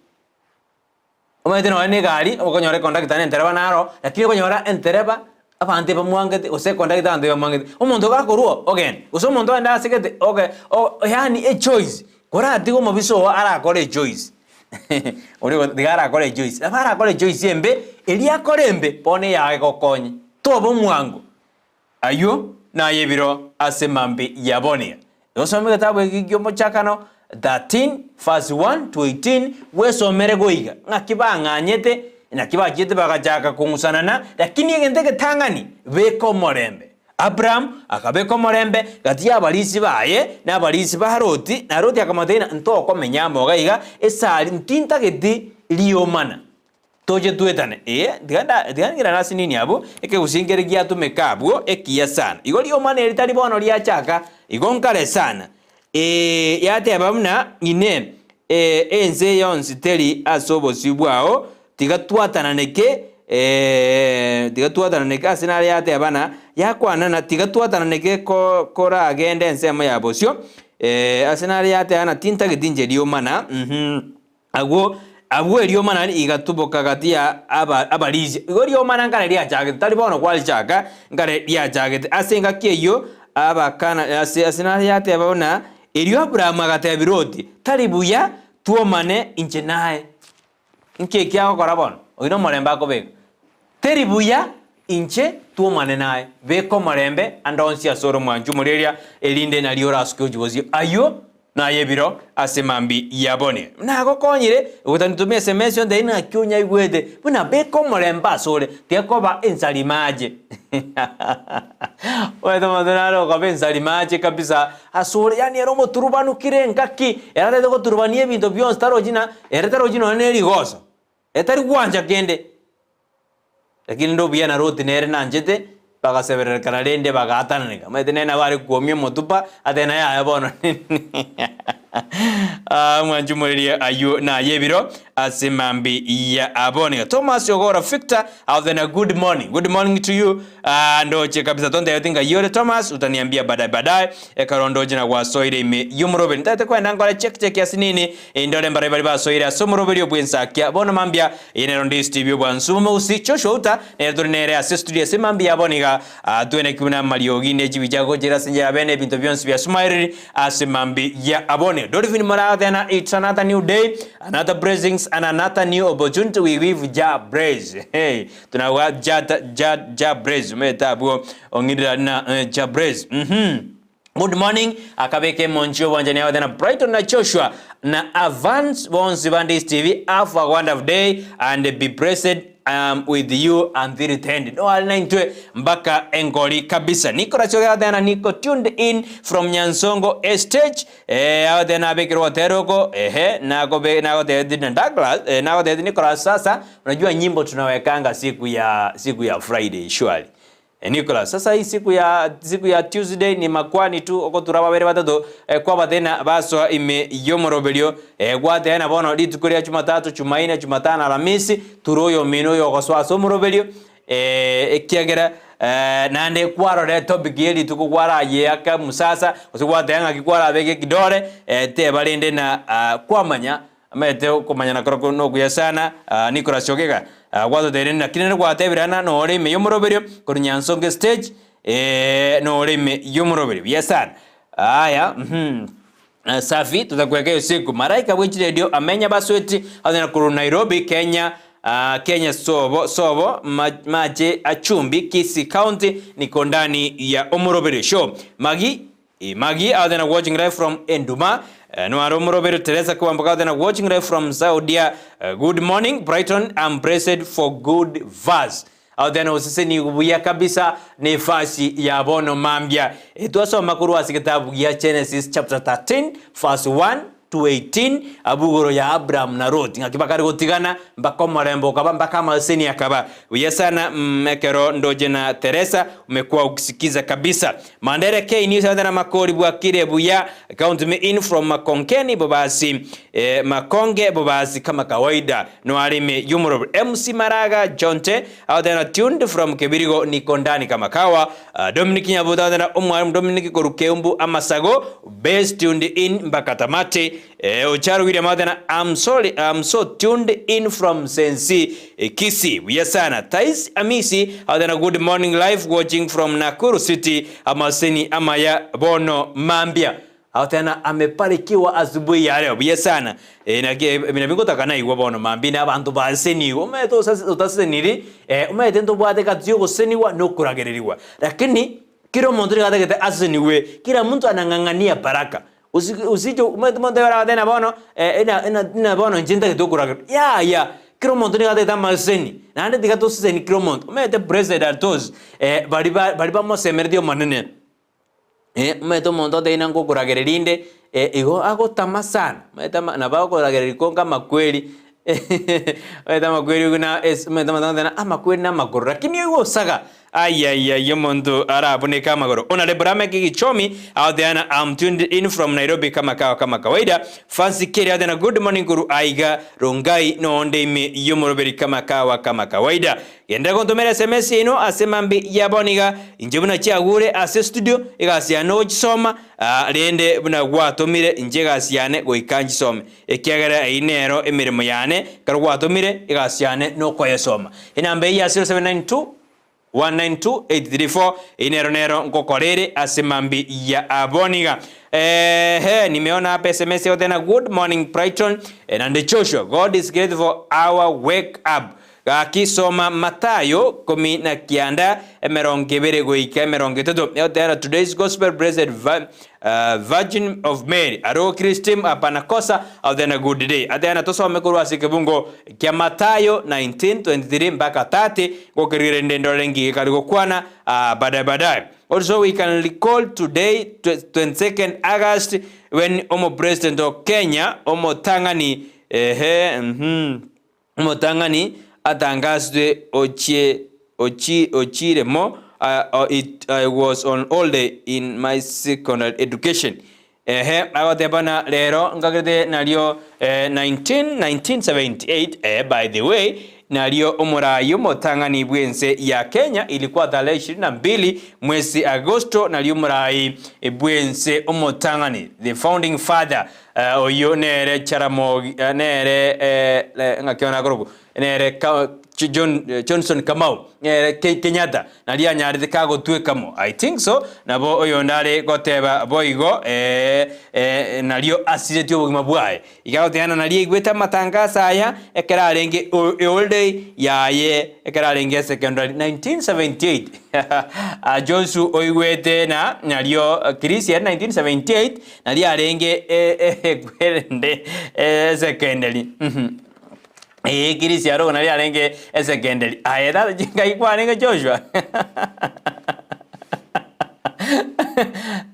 Omanyete nonya na egari, okonyora ekondakta na entereba naro, lakini okonyora entereba abanto ebamwangete gose ekondakta abanto ebamwangete. Omonto gakorwa oo ogende, gose omonto ogende ase gete oge o yaani echoice, koratige omobisa oo arakore echoice oria ogo tiga arakore echoice, nabo arakore echoice embe, eria akore embe bono eyagokonye, toba omwango. Ayio naye ebiro ase mambia ya bono. Osome egetabu eke ki'Omochakano 13 verse 1 to 18, bwesomere goiga ng'aki bang'anyete, naki bachiete bagachaka kong'usanana, lakini egento egetang'ani, beka omorembe. Abraham akabeka omorembe gati y'abarisi baye na abarisi ba Loti, na Loti akamotebia ng'a ntokomenya amo iga iga, esari ntintageti riomana. Toche twetane, ee, tiga nda tiga ng'irane ase nini abwo, ekegusii nkere giatumeka abwo ekiya sana. Igo riomana eri tari bono riachaka, igo nkare sana. Ee, yateba buna inee, ee, ense yonsi teri ase obosio bwao, tiga twatananeke, ee, tiga twatananeke ase nare yateba na yakwana na tiga twatananeke ko koragende ensemo ya bosio, ee, ase nare yateba na tintageti inche riomana, mh. Agwo abwo eriomana rigatuboka gati ya aba abarisia. Igo riomana nkare riachagete, tari bono kwarichaka, nkare riachagete. Ase engaki eyio Abakana ase ase nare yateba buna, Erio Aburaamu agatebia Loti, Tari buya twomane inche naye. Inki eki agokora bono? Oyio nomorembe akobeka. Teri buya inche twomane naye. Beka omorembe ande onsi ase ore omwanchi omoreria, erinde nario orasuke gochia bosio. Ayio naye ebiro ase mambia ya bone. Nagokonyire gotanitomia esemesi onde naki onyaigwete, buna beka omorembe asore, tiga koba ensarimache. Omanyete omonto nare okoba ensarimache kabisa asore, yaani ere omoturubanu kera engaki, ere arete goturubania ebinto bionsi tarochi na ere tarochi nonya na erigoso. Etari gwancha kende. Lakini rende obuya na Loti nere nanchete, bagasebererekana rende bagaatananeka. Omanyete nere nabo are kwomia omotupa, atebe naye yaya bono Ah, omwanchi omoreria aywo naye ebiro ase mambi ya abone. Thomas Ogora Victor, have a good morning. Good morning to you. Ah, ndoche kabisa tontebeti ng'ai ore Thomas, utaniambia baadaye baadaye. Ekero ndoche na gwasoire ime y'omoroberi. Ntagete kwenda nkore check check ase nini Indore mbaria baria basoire ase omoroberio bw'ensakia. Bono mambia, eye nero ndi Steve Obwansu Omogusii Joshua Uta, nere tore nere ase estudio ase mambia ya bono iga. Tweneki buna amariogi ne chibicha agochera ase enchera ya bene ebinto bionsi bia sumairiri ase mambia ya bono. Dolphin Moragatena, it's another new day, another blessings and another new opportunity we give Jah praise. Hey, tunagwa Jah Jah Jah praise. Omanyete abwo ong'irira na eh, Jah praise. Mhm. Good morning, akabeka emonchi y'obwanchani agote na Brighton na Joshua na Avance bonsi ba Ndisi TV have a wonderful day and be blessed I am with you until the end. No ali naintwe mpaka engori kabisa. Nicholas Oge agote na niko tuned in from Nyansongo Estate. Eh agote na abekirwe gotera oko ehe nakobe nagotebeti na Douglas eh, nagotebeti Nicholas sasa unajua nyimbo tunawekanga siku ya siku ya Friday surely. Nicholas, Sasa hii siku ya siku ya Tuesday ni makwani tu ogotura babere batato eh, kwabatena basoa ime y'omoroberio eh, gwatena bono rituko ria Jumatatu, Jumaine, Jumatano, Alamisi tura oyomino oyo ogosoa ase omoroberio eh, ekiagera eh, naende kwarora etopic ye rituko kwarayeaka musasa gose gwateba ng'aki kwarabeke ekidore eh, teba rende na ah, kwamanya Amaete okomanyana korokwo nokuya sana, Nicholas Ogega gwatotebirie naki nere gwatebire ng'a nore ime y'omoroberio korwa Nyansonga estage eh, nore ime y'omoroberio buya sana. Aya uhum safi tutakuweka hiyo siku. Maraika bwe chiredio amenya basweti agoteba korwa Nairobi Kenya Kenya sobo sobo mache achumbi Kisii County niko ndani ya omoroberio show Magi Maggie out there watching live from Enduma. Nware omoroberi Teresa Kwamboka out there watching live from Saudia. Good morning Brighton, I'm blessed for good verse. Out there osesenigu buya kabisa ne fasi ya bono mambia. Twasoma korwa ase getabu gia Genesis chapter 13 verse 1. to 18 abwo igoro ya Abraham na Lot ng'aki bakare gotigana mpaka omorembe okaba mpaka amaseseni akaba buya sana mm ekero ndoche na Teresa umekuwa ukisikiza kabisa Mandere K News na Makori bwakire buya count me in from Makonkeni Bobasi eh, Makonge Bobasi kama kawaida noarime yumurobri MC Maraga Jonte Aotena tuned from Kebirigo niko ndani kama kawa uh, Dominic Nyabuta aotena omwalimu Dominic koru Keumbu Amasago base tuned in mpaka tamati eh, Ocharo William aotena I'm sorry I'm so tuned in from Sensi eh, Kisii buya sana Thais Amisi aotena good morning live watching from Nakuru City amaseni amaya bono mambia Aotena amebarikiwa asubuhi ya leo buya sana eh, naki ebi nabio ngotaka naigwe bono mambia na abanto basenigwe omanyete osase otaseniri eh, omanyete ntobwate egati ya ogosenigwa na okoragererigwa lakini kera omonto nigo atagete asenigwe kila mtu anang'ang'ania baraka osi osije omanyete omonto ekero agoteba ng'a bono ina ina ina bono inche ntagete okoragerwa yaya kera omonto nigo atagete amaseseni naende tiga toseseni kera omonto omanyete blessed are those baria ba baria bamosemeretie omonene. Omanyete omonto otebire ng'a ngokoragereria inde, igo agotama sana, omanyete ama nabo agokoragereria konka amakweri omanyete amakweri buna ase omanyete omonto agoteba ng'a amakweri na amagoro, lakini oigwe osaga ayayaya omonto arabuneke amagoro. Honourable Lameck Gichomi agoteba ng'a am tuned in from Nairobi kama kawa kama kawaida, Fancy Kerry agoteba ng'a good morning korwa aiga Rongai nonde ime y'omoroberi kama kawa kama kawaida. Genderera gontomera sms yaino ase mambia ya bono iga, inche buna chiagure ase estudio, egasi yane nogochisoma, rende buna gwatomire inche egasi yane goika nchisome, ekiagera eyio nero emeremo yane, ekero gwatomire, egasi yane nokoyesoma. Enamba eyio ya 0792 192 834 eyio nero nero nkokora ere ase mambia ya bono iga. Eeh nimeona hapa sms egoteba good morning Brighton, naende Joshua, God is great for our wake up. Gaki soma Mathayo 19, 20 goika 30, egotera Today's Gospel Blessed Virgin of Mary aro Christim hapana kosa other na good day. Atera tosome korwa ase ekebungo kia Mathayo 19:23 mpaka 30 gokerigera rende ndore ngige kare gokwana baadaye baadaye. Also we can recall today 22nd August when omo president o Kenya omotang'ani ehe mhm. Omotang'ani atangaswe ochie ochi ochiire mo I, I was on holiday in my secondary education. Ehe, agoteba na rero nkagerete nario eh, 19 1978 eh, by the way nario omorai omotang'ani bw'ense ya Kenya ilikuwa tarehe ishirini na mbili mwezi Agosto nario omorai bw'ense omotang'ani the founding father Oyio nere Jaramogi, nere ng'aki bono akorokwa, nere John Johnson Kamau, nere Kenyatta, naria anyarete kagotweka mo. I think so, nabo oyonde are goteba boigo nario asiretie obogima bwaye. Iga agoteba ng'a nario aigwete amatangaso aya ekero arenge eholiday yaye ekero arenge secondary 1978. Joshua oigwete na nario Chris ere 1978 Nario arenge ekwerende esekenderi. Ee, Kirisi aro nario arenge esekenderi. Aye tata chingai kwarenge Joshua?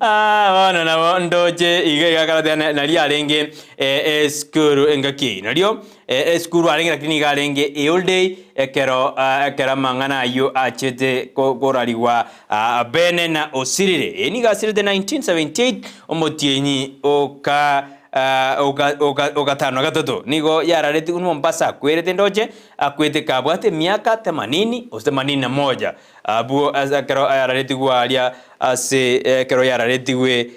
Ah, bono nabo ndoche iga iga akarotera nario arenge esukuru engaki eyio. Nario Esukuru arenge lakini nigo arenge eolday ekero ekero amang'ana ayio achete korarigwa bene na osirire. Eye nigo asirete 1978 omotienyi oka ogatano na gatato. Nigo yararetigwe Mombasa akwerete ndoche akwete kabwate emiaka themanini gose themanini na moja. Abwo ekero yararetigwe aria ase ekero yararetigwe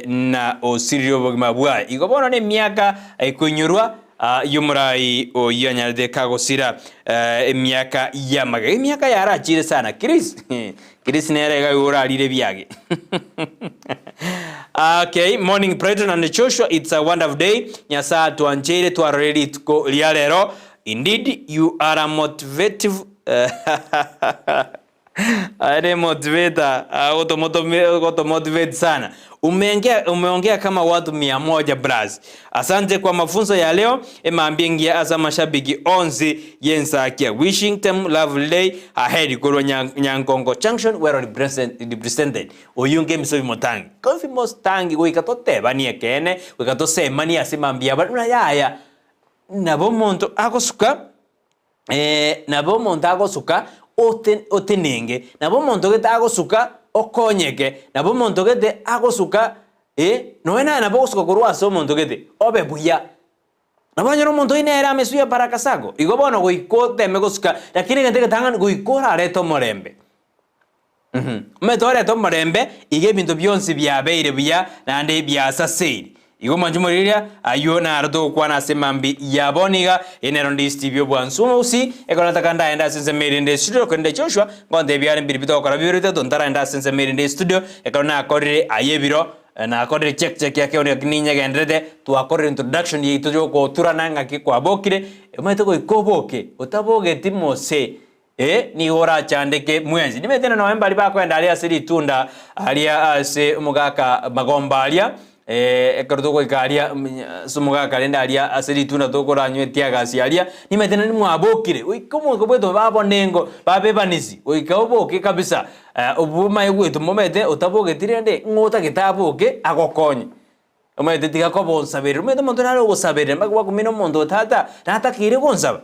na osirire obogima bwaye. Igo bono nemiaka ekoinyorwa y'omorai oyio anyarete kagosira emiaka y'amagega. Emiaka yarachire sana. Chris, Chris nere iga igo orarire ebiage. Okay, morning Brighton and Joshua, it's a wonderful day. Nyasaye atwancheire twarore rituko ria rero. Indeed, you are a motivative. Aye ne motivator agotomotivate sana. Umeongea, umeongea kama watu mia moja bras. Asante kwa mafunzo ya leo emambia engiya ase amashabiki onsi yensakia. Wishing them lovely day ahead korwa Nyankongo Junction well represented. Oyio nkemisobi motangi. Kofi mostangi goika totebanie ekeene goika tosemanie ase mambia abare buna yaya nabo omonto agosuka Nabo omonto agosuka otenenge, nabo omonto gete agosuka okonyeke, nabo omonto gete agosuka nonya naye nabo ogosuka korwa ase omonto gete obe buya. Nabo onyore omonto oyio nere amesuya baraka zako, igo bono goika oteme gosuka, lakini egento egetang'ani goika orarete omorembe. Omanyete orete omorembe, iga ebinto bionsi biabeire buya naende biasaseire. Igo mwanche morigereria, ayio naro togokwana ase mambia ya bono iga, eye nero ndisi TV obwansu omogusii, ekero nataka ndaende ase ensemo erinde estudio korende Joshua ngontebia are mbiri bitogokora bibere bitato ntaraenda ase ensemo erinde estudio, ekero nakorire aye ebiro nakorire check check yake bono gaki ninyegenderete, twakorire introduction yaito yogoturana ng'aki kwabokire, omanyete goika oboke, otabogeti mose. Ee, nigo orachandeke mwensi. Nimanyete ng'a nonya mbaria bakoenda aria ase ritunda aria ase omogaka magomba aria, ekero togoika aria ase omogaka rende aria ase ritunda tokoranywa etiagasi aria, nimanyete naende mwabokire, goika omonto bwete babonengo, babebanisi, goika oboke kabisa, obomaye bwete momanyete otabogeti rende ng'o otagete aboke agokonye. Omanyete tiga koba onsaberera, omanyete omonto nare ogosaberera mpaka gwakumina omonto o tata natakeire gonsaba.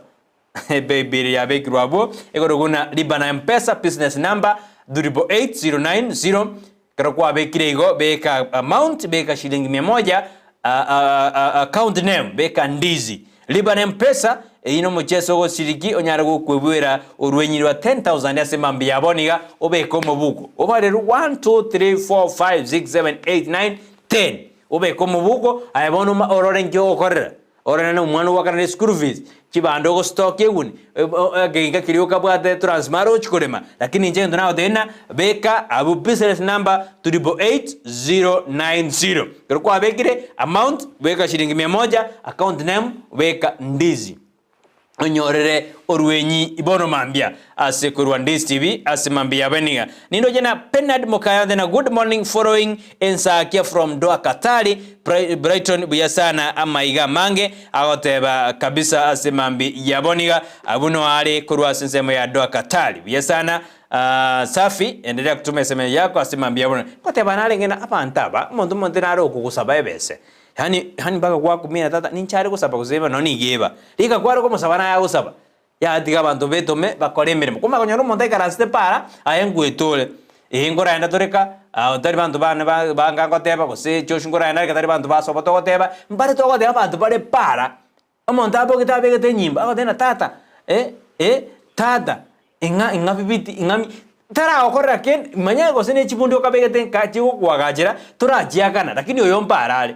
Ebill yabekirwe abwo igoro buna Lipa na Mpesa business number 88090 ekero kwabekire igo beka amount beka shilingi mia moja account name beka Ndizi. Lipa na Mpesa eyio nomocheso ogoshiriki onyare gokwebwera orwenyi rwa 10000 ase mambia ya bono iga obeke omobuko obarerwe 1 2 3 4 5 6 7 8 9 10 obeke omobuko aye bono orore nki ogokorera. Ore nomwana ogoakanera eschool fees, chibando ogostokia eguni, ekeginka keria okabwate transmara ochi korema, lakini inche egento nagotebia ng'a beka abwo business number 888090. Ekero kwabekire amount, beka shilingi mia moja, account name beka Ndizi. Onyorere orwenyi bono mambia ase korwa Ndizi TV ase mambia ya beniga. Nindoche na Bernard Mokayonde na good morning following Ensakia from Doha Katari Brighton buya sana amaiga amange agoteba kabisa ase mambi ya boniga abwo no are korwa ase ensemo ya Doha Katari buya sana safi endelea kutuma SMS yako ase mambi ya bono ngoteba narenge na abanto aba omonto omonto nare okogosaba ebese yani yani mpaka gwakumia tata ninche are gosaba gose bono nigo eba rika kware komosaba naye agosaba Yatiga abanto betome bakore emeremo. Kwamanya konyora omonto aikaransete para, aye nkwetore. Ee nkoraenda toreka, tari banto bane banga ngoteba, gose Joshua nkoraenda areke tari banto basobo togoteba, mbare togoteba abanto bare para. Omonto abogete abegete enyimbo, agoteba ng'a tata, eh eh tata, ing'a ing'a bibiti ing'a mi, taragokorera kende, manya gose ne chibundi okabegete nka chigokoagachera, torachiakana, lakini oyo mpara are.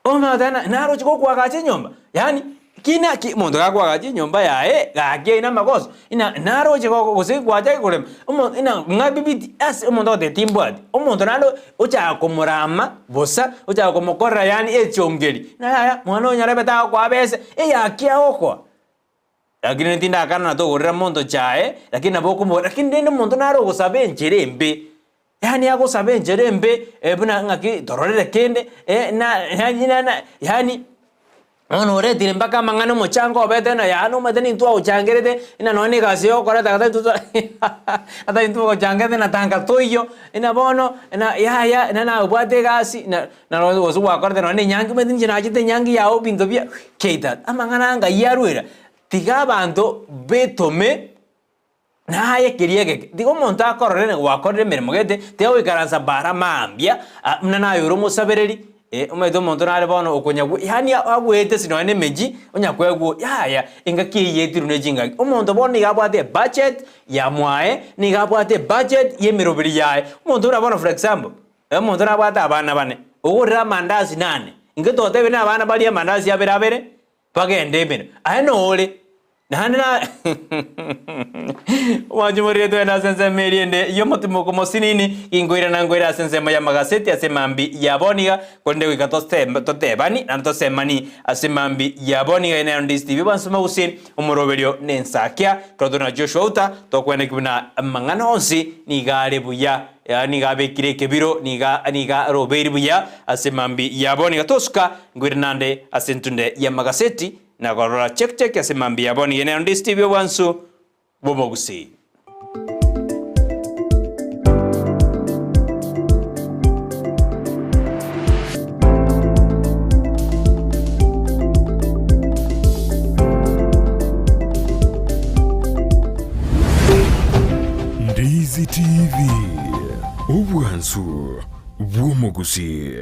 Omanye goteba ng'a naroche gokoagacha enyomba, yaani ki naki omonto gakoagacha enyomba yaye gaki aye namagoso, ng'a naroche goko gose gwachaka korema, omo ng'a ng'a bibiti ase omonto agoteba timbwati, omonto naende ochaka komorama bosa, ochaka komokorera yaani echongeri, ng'a yaya mwana oyo nyarebe tagokoa besa, eyaki agokoa. Lakini tindakana na togorera monto chae, lakini nabo okomogora, lakini rende omonto nare ogosaba enchera embe, yaani agosaba enchera embe buna ng'aki tororere kende na yaani na na yaani bono oretire mpaka amang'ana omochango obete ng'a yaani omanyete nintwe agochangerete, ng'a nonye na egasi yokoreta ata intwe ata intwe ogochangerete na tanga toiyo, ng'a bono ng'a yaya ng'a nabwate egasi na. Na gose gwakorete nonya nenyangi, omanyete inche nachete enyangi yao ebinto bia keita amang'ana anga ayio arwera, tiga abanto betome naye keria egeke, tiga omonto akorore na gwakorire emeremo gete, tiga goikaransa bara mambia buna naye ore omosabereri, omanyete omonto nare bono okonyagwa yaani agwete ase nonya na emechie, onya koegwa yaya, engaki eyio etirwe ne chingaki. Omonto bono nigo abwate ebudget ya mwaye, nigo abwate ebudget ya emeroberi yaye, omonto buna bono for example. Omonto nabwate abana bane, ogorere amandasi nane, inki totebe nabana barie amandasi abere abere, bagende emeremo. Aye nore, Naende na Omwanchi morire twende ase ensemo eria ende y'omotimoko mosinini, ginkoirana nkoire ase ensemo y'amagaseti ase emambi ya bono iga, korende goika tose totebani naende tosemani ase emambi ya bono iga. Nero Ndizi TV bwansi Magusi, omoroberio na ensakia, ekero tore na Joshua Outa, tokweneki buna amang'ana onsi nigo are buya, yaani nigo abekire ekebiro, nigo nigo arobeiri buya ase emambi ya bono iga. Tosuka nkoire nande ase entunde y'amagaseti. Na korora check check ase mambia bono iga nero ndi Steve obwansu bw'omogusii. Ndizi TV, obwansu bw'omogusii.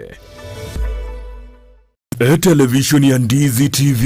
Etelevishoni ya Ndizi TV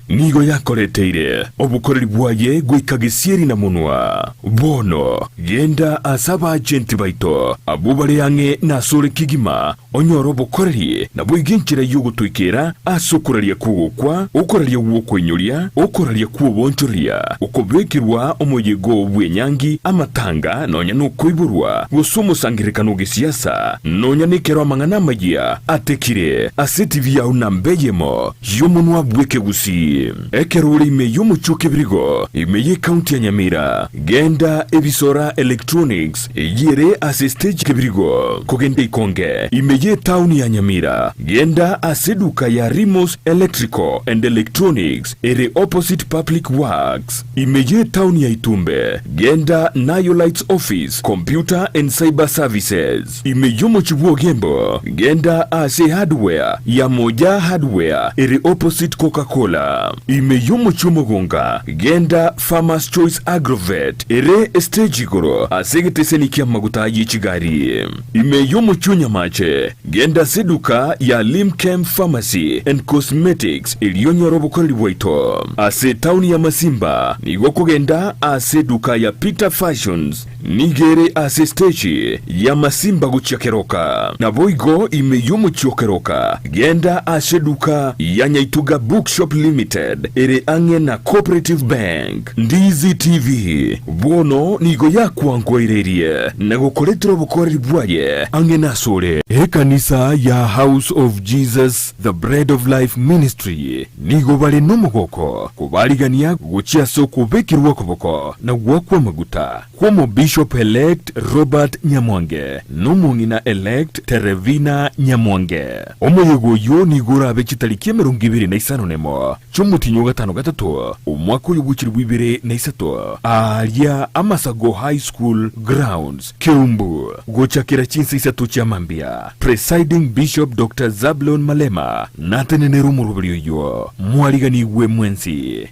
nigo yakoreteire obokoreri bwaye goika gesieri na monwa. Bono genda ase abaagenti baito abwo bare ang'e nasore kegima onyore obokoreri naboigo enchera y'ogotoikera ase okoraria kw'ogokwa, okoraria gw'okoinyoria, okoraria kw'oboonchoreria, okobekerwa omoyega bw'enyangi, amatanga, nonya nokoiborwa, gose omosangererekano o gesiasa, nonya nekero amang'ana amayia atekire ase etibi yao namba eyemo y'omonwa bw'ekegusii. Ekero ore ime y'omochie o Kebirigo, ime y'ecounty ya Nyamira, genda Ebisora Electronics eyio ere ase stage Kebirigo, kogenda Ikonge, ime y'etaoni ya Nyamira, genda ase eduka ya Rimos Electrical and Electronics ere opposite Public Works. Ime y'etaoni ya Itumbe, genda Nayo Lights Office, Computer and Cyber Services. Ime y'omochie bw'Ogembo, genda ase Hardware ya Moja Hardware ere opposite Coca Cola. Ime y'omochie Omogonga, genda Farmers Choice Agrovet ere estage igoro ase egeteseni ki'amaguta ye chigari. Ime y'omochie o Nyamache, genda ase eduka ya Limchem Pharmacy and Cosmetics erio onyore obokoreri bwaito. Ase etaoni ya Masimba, nigo okogenda ase eduka ya Peter Fashions, nigo ere ase esteji ya Masimba gochia Keroka. Naboigo ime y'omochie o Keroka, genda ase eduka ya Nyaituga Bookshop Limited ere ang'e na Cooperative Bank. Ndizi TV bono nigo yakwankoireirie na gokoretera obokoreri bwaye ang'e nasore. Ekanisa ya House of Jesus The Bread of Life Ministry nigo bare nomogoko kobarigania gochia ase okobekerwa okoboko na goakwa amaguta kw'Omobishop Elect Robert Nyamwange nomong'ina Elect Terevina Nyamwange. Omoyega oyio nigo orabe chitariki emerongo ebere na isano nemo chi'omotienyi o gatano gatato, omwaka oyo bw'echilifu ibere na isato, aaria Amasago High School Grounds, Keumbu, gochakera chinsa isato chia mambia. Presiding Bishop Doctor Zablon Malema natenenere omoroberi oyio. Mwariganigwe mwensi.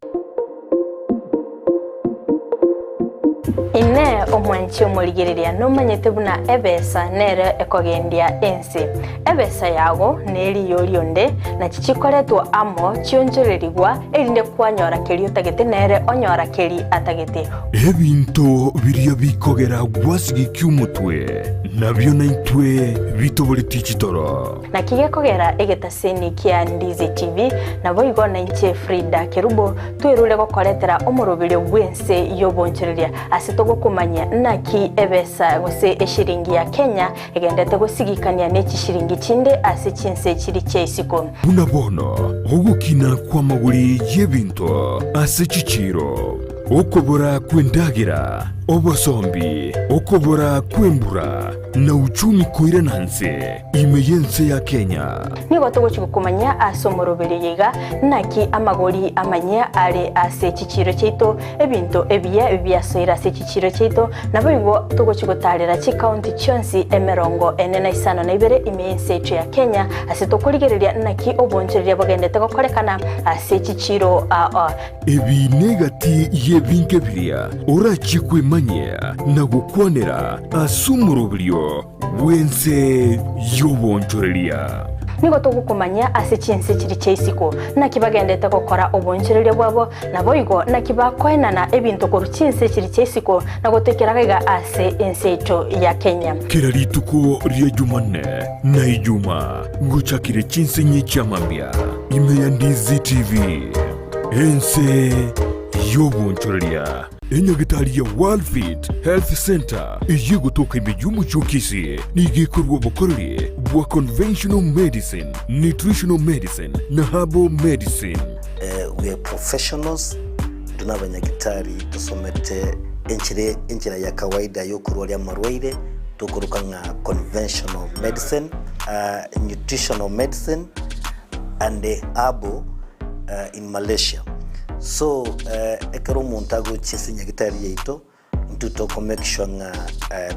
Inee! Omwanchi omorigereria nomanyete buna ebesa nere ekogendia ense? Ebesa yago neriyo rionde, nachi chikoretwa amo chionchorerigwa, erinde kwanyora keria otagete nere onyora keria atagete. Ebinto biria bikogera gwasigikia omotwe, nabio naintwe bitoboretie chitoro. Naki gekogera egetaseni kia Ndizi TV, naboigo nainche Frida Kerubo, Twerure gokoretera omoroberio bw'ense y'obonchoreria, ase togokomanyia naki ebesa gose eshiringi ya Kenya egendete gosigikania ne chishiringi chinde ase chinse chiri chia isiko. Buna bono ogokina kw'amagori y'ebinto ase chichiiro, okobora kw'endagera, obosombi, okobora kw'embura, na uchumi koirana nse ime y'ense ya Kenya. Nigo togochia gokomanyia ase omoroberio oyo iga, naki amagori amanyia are ase chichiiro chiaito, ebinto ebiya biasoire ase chichiiro chiaito, naboigo togochia gotaarera chikaunti chionsi emerongo ene na isano na ibere ime y'ense yaito ya Kenya, ase tokorigereria naki obonchoreria bogendete gokorekana ase chichiiro aa. Ebi negati y'ebinto ebiria orachie kwemanyia na gokwanera ase omoroberio bw'ense y'obonchoreria. Nigo togokomanyia ase chinse chiria chia isiko, naki bagendete gokora obonchoreria bwabo, naboigo naki bakoenana ebinto korwa chinse chiria chia isiko na gotoikera gaiga ase ense yaito ya Kenya. Kera rituko ria Jumanne na Ijuma ngochakire chinsenyi chia mambia ime ya Ndizi TV, ense. Y'obonchoreria. Enyagitari ya Worldfit Health Centre eyio egotoka ime y'omochie o Kisii nigo ekorua obokoreri bwa conventional medicine, nutritional medicine na herbal medicine. We are professionals, intwe nabanyagitari tosomete enchera enchera ya kawaida yokorwaria amarwaire tokoroka ng'a conventional medicine, nutritional medicine and herbal in Malaysia. So ekero omonto agochia ase nyagitari yaito, intwe toko make sure ng'a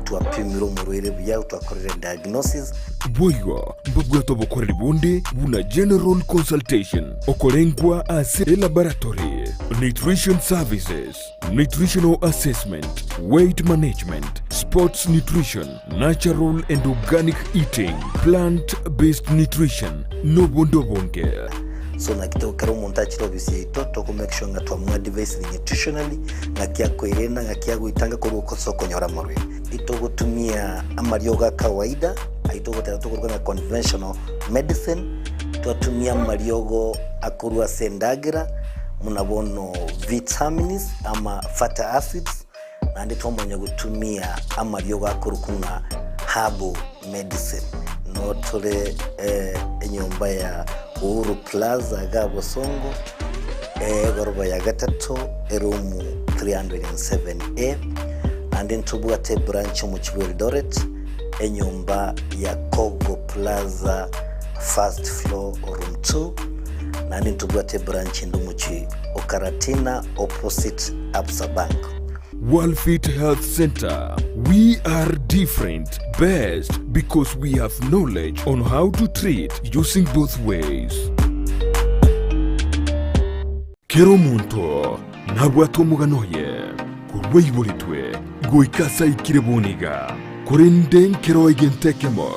twapimire omorwaire buya, twakorire diagnosis. Boigo mbabwate obokoreri bonde buna general consultation, okorengwa ase elaboratory, nutrition services, nutritional assessment, weight management, sports nutrition, natural and organic eating, plant based nutrition, nobonde obonge. So naki to ekero omonto achire ofisi yaito toko make sure ng'a twamoadvisire nutritionally, ng'aki akoerenda, ng'aki agoetanga korwa ase okonyora amarwaire. Itogotumia amariogo a kawaida ayio togoteba tokoruga ng'a conventional medicine, twatumia amariogo akorwa ase endagera buna bono vitamins ama fatty acids, naende twamanya gotumia amariogo akorokwa ng'a herbal medicine. Noo tore enyomba ya Uhuru Plaza iga Bosongo, egoroba ya gatato, eroom 307A, naende ntobwate ebranch omochie bwa Eldoret, enyomba ya Kogo Plaza first floor room 2, naende ntobwate ebranch ende omochie o Karatina opposite Absa Bank. Worldfit Health Centre, We are different, best because we have knowledge on how to treat using both ways. Kera omonto nabwate omogano oye korwa aiboretwe goika ase aikire bono iga, korende nkero egento ekemo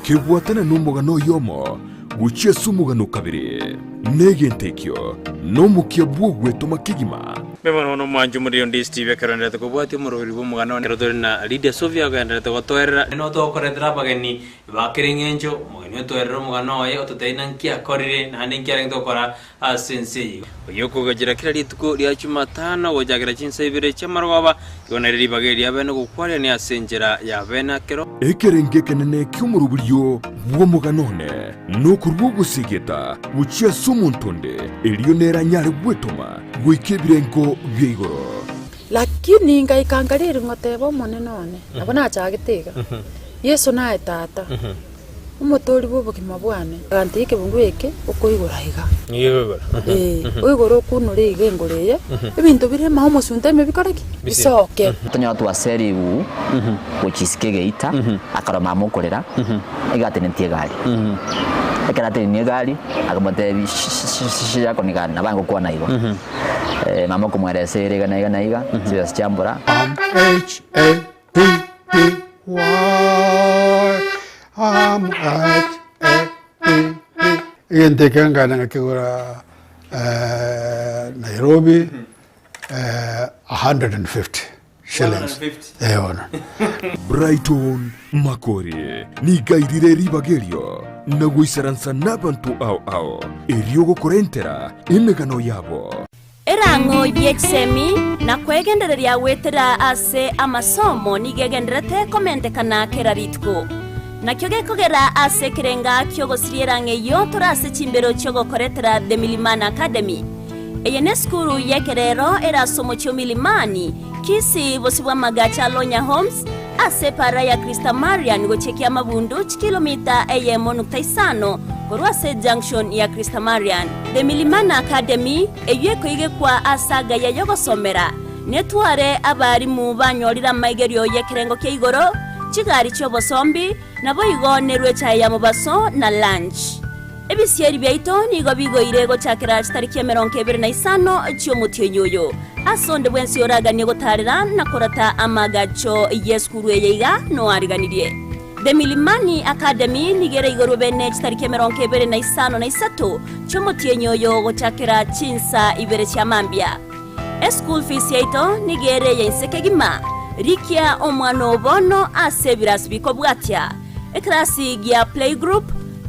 kebwatana nomogano oyomo gochia ase omogano kabere, negento ekio nomokia bw'ogwetoma kegima. Mbe bono bono omwanchi omoriri onde Steve ekero enderete kobwatia omoroberi bw'omogano one ekero tore na Lydia Sofia ogenderete gotoerera. Nigo togokoretera abageni ba kera eng'encho, omogeni otoerere omogano oye ototebie naki akorire naende nki arenge gokora ase ense eye. Oyio okogachera kera rituko ria Jumatano gochakera chinsa ibere chi'amarogoba, igo nere ribaga eria bene gokwarerania ase enchera ya bene akero. Ekerengo ekenene ki'omoroberio bw'omogano one nokorua ogosegeta gochia ase omonto onde, erio nere anyare gwetoma goika ebirengo bia igoro. Lakini ngaika nkariri ngoteba Omonene one, nabo nachagete iga, Yeso naye Tata, Omotoori bw'obogima bwane. Agantebi ekebungo eke okoigora iga. Ee, oigore okunore iga engoro eye, ebinto bire ime omosunte ime bikore ki? Bisoke. Tonyora twasera rigugu gochia isiko egeita, akarora mama okorera, iga atenetie egari. Ekero atenenie egari, akamotebia shi yako ni gani? Nabo agokwana igo. Mama okomoeresa ere iga na iga na iga, chibesa chiambora. M H A P P Y M H A P P. Egento eke nkagenda ngakegora Nairobi 150 shillings. Eh bono. Brighton Makori nigo airire ribaga erio na goisaransa nabanto ao ao, erio gokorentera emegano yabo. Erang'o y'echisemi na kwegendereria goetera ase amasomo nigo egendererete komentekana kera rituko. Nakio gekogera ase ekerenga ki'ogosiria erang'o eyio tore ase chimbero chi'ogokoretera The Milimani Academy. Eye nesukuru y'ekerero ere ase omochie o Milimani, Kisii, bosio bw'amagacho a Lonya Homes, ase epaara ya Christamarian gochia Kiamabundu, chikilomita eyemo nukta isano korwa ase ejunction ya Christamarian. The Milimani Academy, eyio ekoigekwa ase agaya y'ogosomera, netware abarimu banyorire amaigerio y'ekerengo kia igoro, chigari chi'obosombi, naboigo nerwe echae ya mobaso na lunch. Ebisieri biaito nigo bigoire gochakera chitariki emerongo ebere na isano chi'omotienyi oyo. Ase onde bwensi oraganie gotaarera na korata amaagacho y'esukuru eye iga noariganirie. The Milimani Academy nigo eraigorwe bene chitariki emerongo ebere na isano na isato chi'omotienyi oyo gochakera chinsa ibere chia mambia. Eschool fees yaito nigo ere eye inse kegima. Rikia omwana oo bono ase ebirasi bikobwatia. Ekerasi gia Playgroup,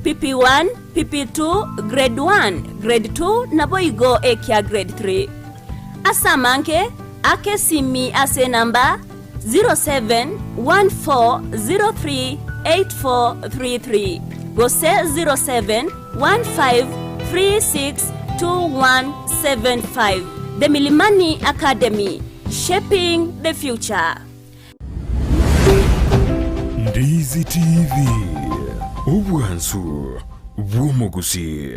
PP1, PP2, Grade 1, Grade 2 naboigo ekia Grade 3. Ase amange, aka esimi ase enamba 0714038433 gose 0715362175. The Milimani Academy, shaping the future. Ndizi TV, obwansu bw'omogusii.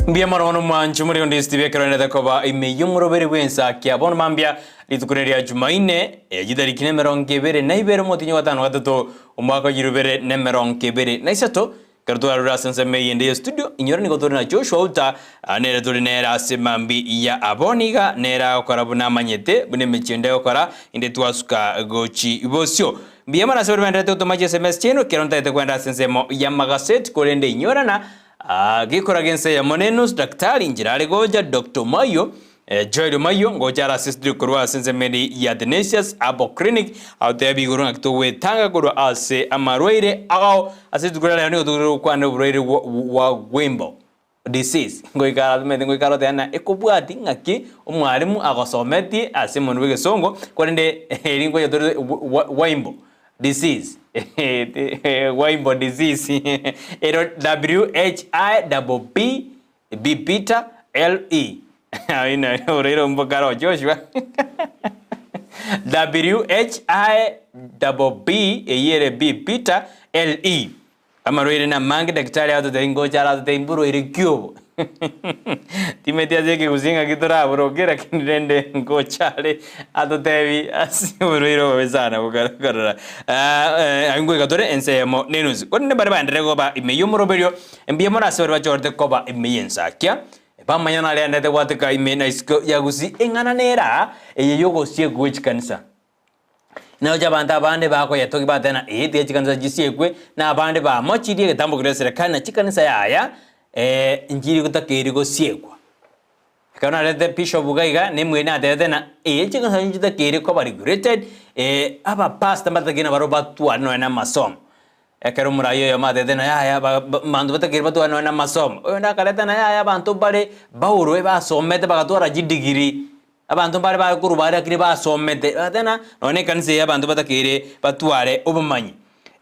Mbuya mono bono mwanche muri onde Steve ekero nete koba ime y'omoroberi bw'ensakia bono mambia rituko riria Jumaine eh, chitariki na emerongo ebere na ibere omotinyi wa gatano gatato omwaka wa ibere na emerongo ebere na isato Ekero twarure ase ensemo eyende ye studio, inyora nigo tore na Joshua Outa, nere tore nere ase mambi ya abwo niga nere agokora buna amanyete, buna emechie ende egokora, inde twasuka gochi bosio. Mbuya mono ase baria baenderete gotoma chi sms chiaino, ekero ntagete kwenda ase ensemo y'amagaseti, korende inyora na gekora gense eyemo nenusu, Daktari inchera are gocha, Doctor Omayio, Joel Omayio ngocha are ase studio korwa ase ensemo eri ya Athanasius Herbal Clinic agotebi igoro ng'aki togwetanga korwa ase amarwaire ao. Ase rituko ria rero nigo togokwana gokwana oborwaire bwa Gwimbo disease. Ngoika omanyete ngoika aroteba ng'a ekobwati ng'aki omwalimu agosometie ase omonwe bw'egesongo korende eri ngocha tore Wimbo disease Wimbo disease ero W H I double B B Peter L E Aina oroire ombokara o Joshua W H I double B eyio ere B Peter L E Amarwaire namange daktari agototebia ngocha aratotebia mborwaire ki obo timeti ase ekegusii ng'aki toraboroke lakini rende ngocha are atotebi ase oborwaire obobe sana bokarora aye ngoika tore ense eyemo na enusu korende baria baenderere koba ime y'omoroberio Mbuya mono ase baria bachorete koba ime y'ensakia, bamanya narendete gwateka ime na isiko ya gusii eng'ana nera eye y'ogosiekwa gwe chikanisa. Nagocha abanto abande bakoyetogia bateba ng'a ee tiga chikanisa chisiekwe, na abande bamochirie egetambo keria eserekari na chikanisa yaya nchiri gotakeiri gosiekwa. Ekero narete bishop iga iga, nemweri natebete ng'a ee chikanisa nchitakeire koba regulated, abapastor mbatakeire nabarobwo batware nonya na amasomo. Ekero omoraia oyomo atebete ng'a yaya abanto batakeire batware nonya na amasomo, oyonde akareta ng'a yaya abanto mbare baurwe basomete bagatwara chidigiri, abanto mbare bare korwa bare lakini basomete, bagateba ng'a nonya na ekanisa eye abanto batakeire batware obomanyi.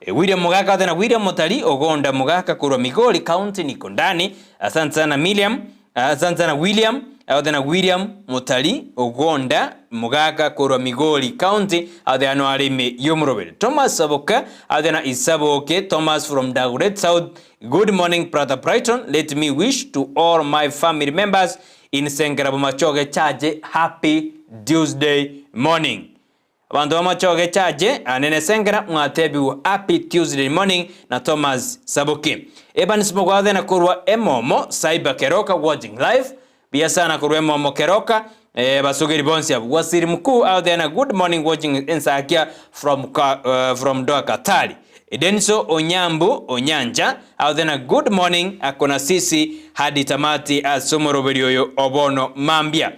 William Mogaka agateba ng'a William Motari ogonda Mogaka korwa Migori county niko ndani, asante sana Miliam. Asante sana William, agoteba na William Motari Ogonda Mogaka korwa Migori County, agoteba no are ime y'omoroberi. Thomas Saboka agoteba na Isaboke Thomas from Dagoretti South, Good morning brother Brighton, let me wish to all my family members in Sengera Bomachoge Church happy Tuesday morning. Abanto b'amachoge chache ane nesengera mwatebigwe Happy Tuesday morning na Thomas Sabuki. Evans Mogwathena korwa Emomo Cyber Keroka watching live. Buya sana korwa Emomo Keroka eh, basogeri bonsi abwo. Waziri Mkuu agoteana good morning watching Ensakia from, ka, uh, from Doha Katari. Denso Onyambu Onyancha agoteana good morning akona sisi hadi tamati ase omoroberi oyo obono mambia.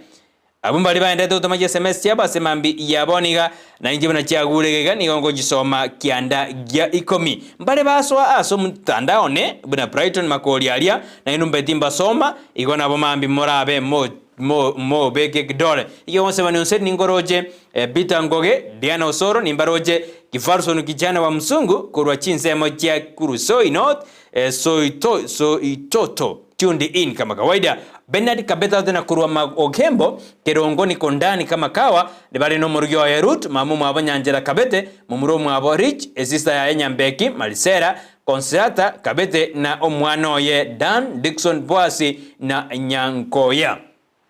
Abwo mbaria baenderete gotoma chiSMS chiabo ase mambia yabo niga, na inche buna chiagure iga nigo ngochisoma kianda gia ikomi. Mbare basoa ase omotandao one buna Brighton makori aria, na inwe mbe timbasoma, igo nabo mambia morabe mo mo mobeke ekidore. Igo gonsebani onsi ninkoroche Peter Ngoge, Diana Osoro nimbaroche, Kifarson Kijana wa Msungu korwa chinsemo chia Kuresoi North, Soito Soitoto. Tuned in kama kawaida. Bernard Kabetha tena korwa Maogembo, Kerongo niko ndani kama kawa, bare nomorugi oye Ruth, mama omwabo Nyanchera Kabete, momura omwabo Rich, esista yaye Nyambeki, Marisela, Consolata Kabete na omwana oye Dan, Dickson, Boasi na Nyankoya.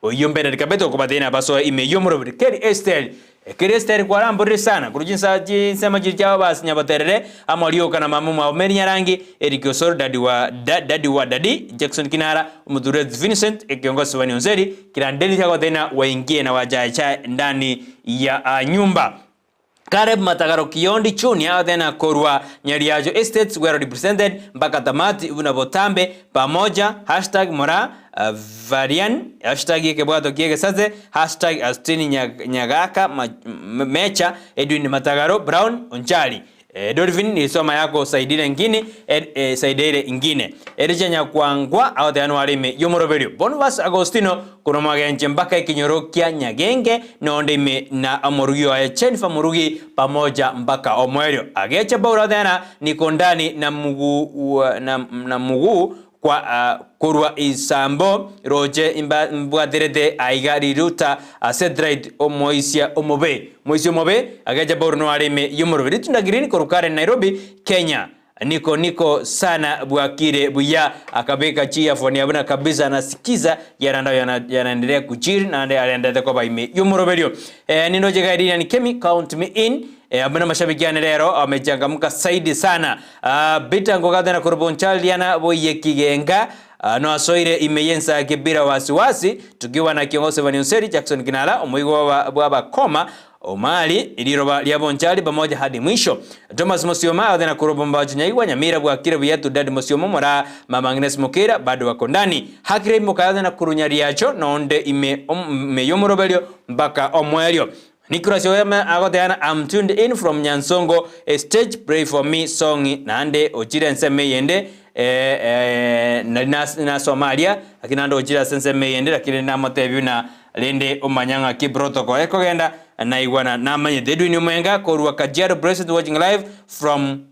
Oyio Bernard Kabete okobatebia nabasoe ime y'omorobiri Keri Esteri. Ekero Esteri kwaramborire sana korwa chinsa chinsemo chiria chiabo basi nyaboterere amo rioka na mama omwabo Mary Nyarangi, Eric Osoro, Daddy wa da, Daddy wa Daddy, Jackson Kinara, Omotureti Vincent, ekiongosi Wani Onseri, kira Dennis agotebia na waingie na wachae chae ndani ya nyumba. Caleb Matagaro Kiyondi Junior agotena korwa Nyariacho Estates well represented mpaka tamati buna botambe pamoja hashtag Moraa Varian hashtag ekebwato ki'egesase hashtag Austine Nyagaka Mecha Edwin Matagaro Brown Onchari Dolphin nilisoma yako saidire ngini saideire ingine Ericha Nyakwangwa agoteba nware ime y'omoroberio Bonifas Agostino korwa Magenche mpaka ekenyoro kia Nyagenge nonde ime na omorugi oye Jennifer Murugi pamoja mpaka omoerio Agecha Paul agoteba na niko ndani na mguu na mguu kwa korwa isambo roche mbwaterete aiga riruta ase dried omoisia omobe. Moisia omobe agecha Paulo noare ime y'omoroberi Ritunda Green korwa Karen Nairobi Kenya. Niko niko sana bwakire buya akabeka chiafoni abuna kabisa anasikiza yaranda yanaendelea kuchiri naende arendete koba ime y'omoroberio. Eh, nindoche Gairian Kemi count me in Eh, abuna mashabiki ane rero amechangamka saidi sana. Ah, Bita ngogate na korbonchaliana boye kigenga ah, no asoire imeyensa kibira wasiwasi tukiwa na kiongozi wa Niuseri Jackson Kinala omuigo wa bakoma Omali iliroba lya bonchali pamoja hadi mwisho. Thomas Musioma athena kurobomba nyaigwa Nyamira bwakire buyatu Dad Musioma mora Mama Agnes Mukira bado wako ndani. Hakire mukayathe na kurunyariacho nonde ime meyomoroberio mpaka omwerio. Nicholas Oyama agoteana I'm tuned in from Nyansongo a stage pray for me song nande ochire enseme yende nari na Somalia lakini nande ochire ase enseme yende lakini namotebi na rende omanya ng'aki protocol ekogenda naigwana namanyete. Edwin Omwenga korwa Kajiado President watching live from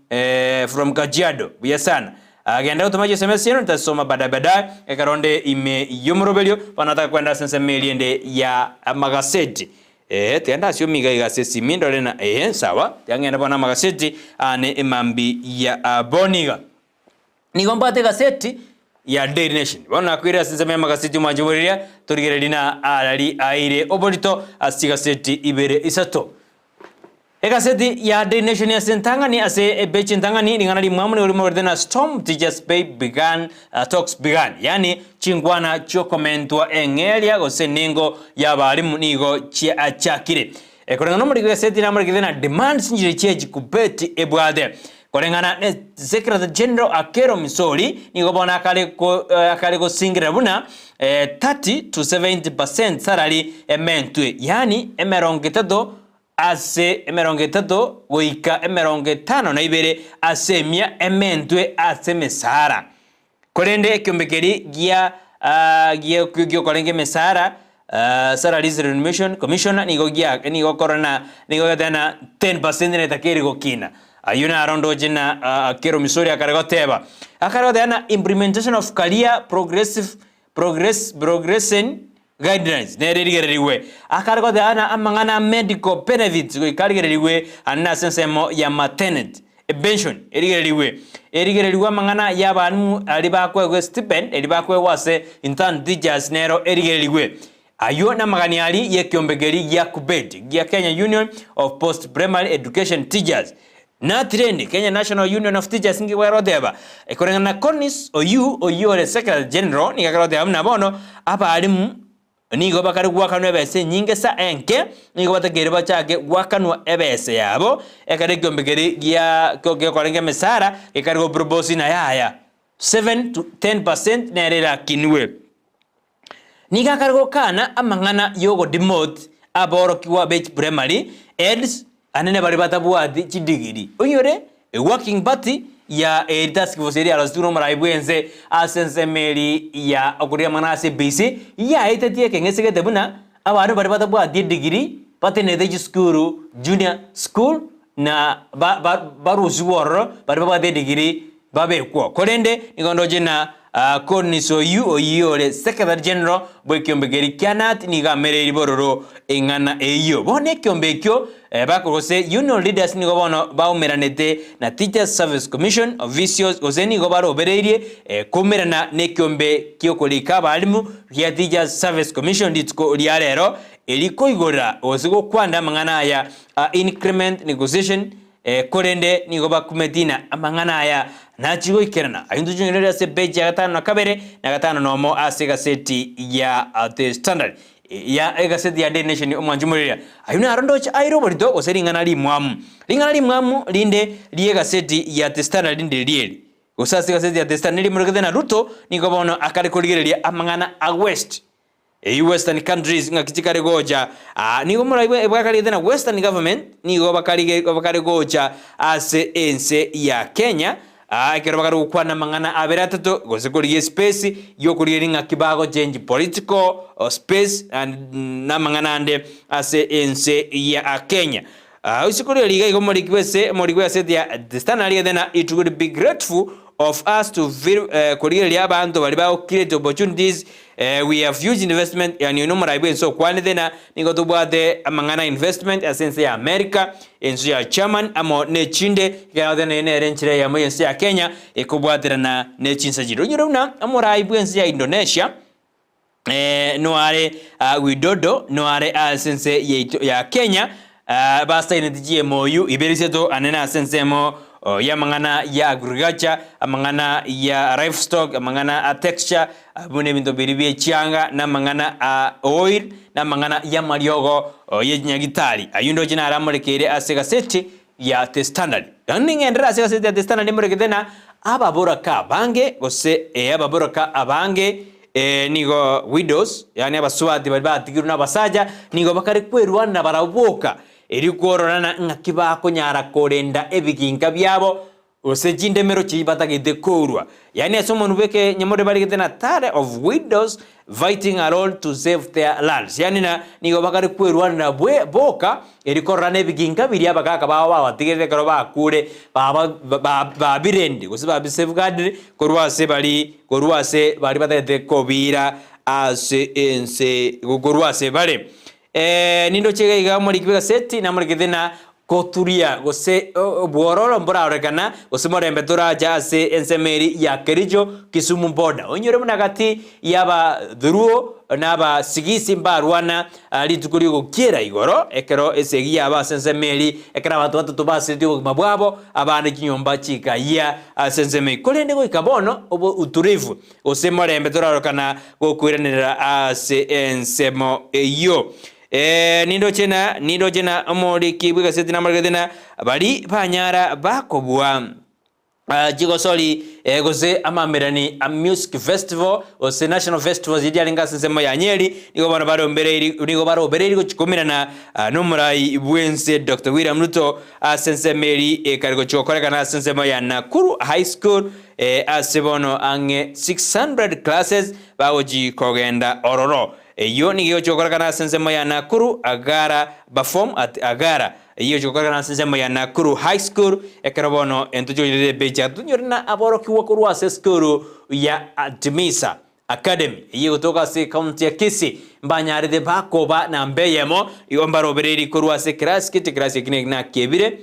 from Kajiado buya sana. Agenda gotoma SMS yenu nitasoma baadaye baadaye ekaronde ime yomoroberio banataka kwenda ase ensemo eria ende ya amagaseti. Eeh tiga ndasiomiga iga ase esimi ndore na eeh sawa tiga ng'ende bono amagaseti ane emambi ya bono iga. Nigo mbwate egaseti ya Daily Nation. Bono nakoirera ase ensemo y'amagaseti omwanche boriria torigererie na arari aire oborito ase chigaseti ibere isato. Egaseti ya Daily Nation ase entang'ani ase epeji entang'ani ring'ana rimwamu nigo rimoberete na Storm Teachers Pay Began uh, Talks Began, yaani chinkwana chiokomentwa eng'eria gose enengo y'abarimu nigo chiachakire. Koreng'ana nomoriki bw'egaseti namorekete na demands nchire chiachi kubeti ebwate. Koreng'ana ne Secretary General Akero Misori nigo bono akare ko akare gosingerera buna 30 to 70% salary ementwe, yaani emerongo etato ase emerongo etato goika emerongo etano na ibere ase emia ementwe ase emesara. Korende ekiombe keria gia giokorenge emesara, Salaries Remuneration Commissioner, nigo gia nigo korona nigo geteba na 10% netakeire gokina. Ayio naro ndoche na Akero Misori akare goteba. Akare goteba na implementation of career progressive progress progression Guidelines nere erigererigwe. Akare goteba ng'a amang'ana a medical benefits goika arigererigwe ande ase ensemo ya maternity pension erigererigwe. Erigererigwe amang'ana ya abalimu aria bakoegwa stipend eria bakoegwa ase intern teachers nero erigererigwe. Ayio namagani aria yekiombe keria gia KUPPET gia Kenya Union of Post Primary Education Teachers. Natirende Kenya National Union of Teachers nigo egoteba, Koreng'ana na Collins oyio oyio ore Secretary General nigo akare goteba buna bono abalimu nigo bakare goakanwa ebesa enyinge sa enke, nigo batakeire bachake goakanwa ebesa yabo ekero ekiombe keria gia gekorenge emesara gekare go propose ng'a yaya 7 to 10% nere erakinwe. Nigo akare gokana amang'ana y'ogodemote aborokigwa be chipremari, heads, anene baria batabwati chidigiri. Oinyore eworking party ya eri task force eria yarosetigwe nomorai bwense ase ensemo eri ya okorigia amang'ana ase CBC yaetetie ekeng'ese gete buna abanto baria batabwati edigiri batenenete chisukuru junior school na barusigwe ororo baria babwate edigiri babekwo. Korende nigo ndoche ng'a Collins oyio oyio ore Secretary General bw'ekiombe keria kia KNUT nigo amereirie bororo eng'ana eyio. Bono ekiombe ekio bakoro gose Union leaders nigo bono baumeranete na Teachers Service Commission officials gose nigo barobereirie koumerana nekiombe giokorika abalimu gia Teachers Service Commission rituko ria rero eri koigorera gose gokwana amang'ana aya a increment negotiation Korende nigo bakumeti na amang'ana aya nachie goikerana. Ayio ntochonyererie ase epeji ya gatano na kabere na gatano nomo ase egaseti ya The Standard. Ya egaseti ya Daily Nation omwanchi omoriria. Ayio naro ndoche aire oborito gose ring'ana rimwamu. Ring'ana rimwamu rinde ri'egaseti ya The Standard ndiri eri. Gose ase egaseti ya The Standard nerimorokete na Ruto nigo bono akare korigereria amang'ana a West. Eyio Western countries ng'aki chikare gocha aa nigo moraigwe bwakarigete na Western government nigo bakarige bakare gocha ase ense ya Kenya Aa ekero bakare gokwana amang'ana abere atato, gose korigia espace y'okorigereria ng'aki bagochange political space and namang'ana ande ase ense ya Kenya. Aa isiko riria iga igo omoriki bw'ese omoriki bw'egaseti ya The Standard arigete ng'a it would be grateful of us to feel korigereria abanto baria bago create opportunities We have huge investment, yani oyo nomorai bwense okwanete na nigo tobwate amang'ana investment ase ense ya America, ense ya German amo nechinde, ekero goteba neye nere enchera eyemo yense ya Kenya ekobwaterana ne chinse chinde. Onyore buna omorai bwense ya Indonesia noare Widodo noare ase ense yaito ya Kenya Basaineti chi'emoyu ibere isato anene ase ensemo y'amang'ana ya agriculture, amang'ana ya livestock, amang'ana a texture, buna ebinto biria bie chianga, na amang'ana a oil, na amang'ana y'amariogo ye chinyagitari. Ayio ndoche naro amorekeire ase egaseti ya The Standard. Naende ning'enderere ase egaseti ya The Standard nimorikete ng'a ababoraka abange gose ee ababoraka abange Nigo widows, yaani abasubati baria batigirwe nabasacha, nigo bakare kwerwanera barabwo boka, erio kwororana ng'aki bakonyara korenda ebiginka biabo, gose chindemero chiria batagete kourwa. Yaani ase omonwa bw'ekenyamorero barigete na tale of widows fighting alone to save their lands, yaani na nigo bakare kwerwanera bwe boka, erio kororana ebiginka biria abagaka babo babatigerete ekero bakure, baba babirende gose babisafeguardire korwa ase bari Korwa ase baria batagete kobiira ase ense korwa ase bare. Nindoche iga iga omoriki bw'egaseti namorekete na goturia gose obwororo mborarorekana gose morembe toracha ase ensemo eri ya Kericho Kisumu border. Oinyore buna gati y'Abaluo na Abasigisi mbarwana Rituko ri'ogokiera igoro, ekero esegi yaba ase ensemo eri, ekero abanto batato basiretie obogima bwabo, abande chinyomba chikayia ase ensemo eyio. Korende goika bono obotulivu, gose morembe torarokana gokoiranerera ase ensemo eyio. Nindoche na nindoche na omoriki bw'egaseti namoregete na baria banyara bakobua. Chigosori gose amamerani a Music Festival gose National Festivals eria riarenge ase ensemo ya Nyeri, nigo bono barombereiri nigo barobereiri gochia kominana nomorai bw'ense Doctor William Ruto ase ensemo eri ekare gochia gokorekana ase ensemo ya Nakuru High School ase bono ang'e 600 classes bagochi kogenda ororo. Eyio nigo egochia gokorekana ase ensemo ya Nakuru Agara Perform at Agara. Eyio egochia gokorekana ase ensemo ya Nakuru High School, ekero bono intwe toirire epeji aa tonyore na aborokigwa korwa ase esukuru ya Artemisa Academy eyio egotoka ase ecounty ya Kisii mbanyarete bakoba namba eyemo igo mbarobereiri korwa ase ekerasi gete ekerasi eki nakiebire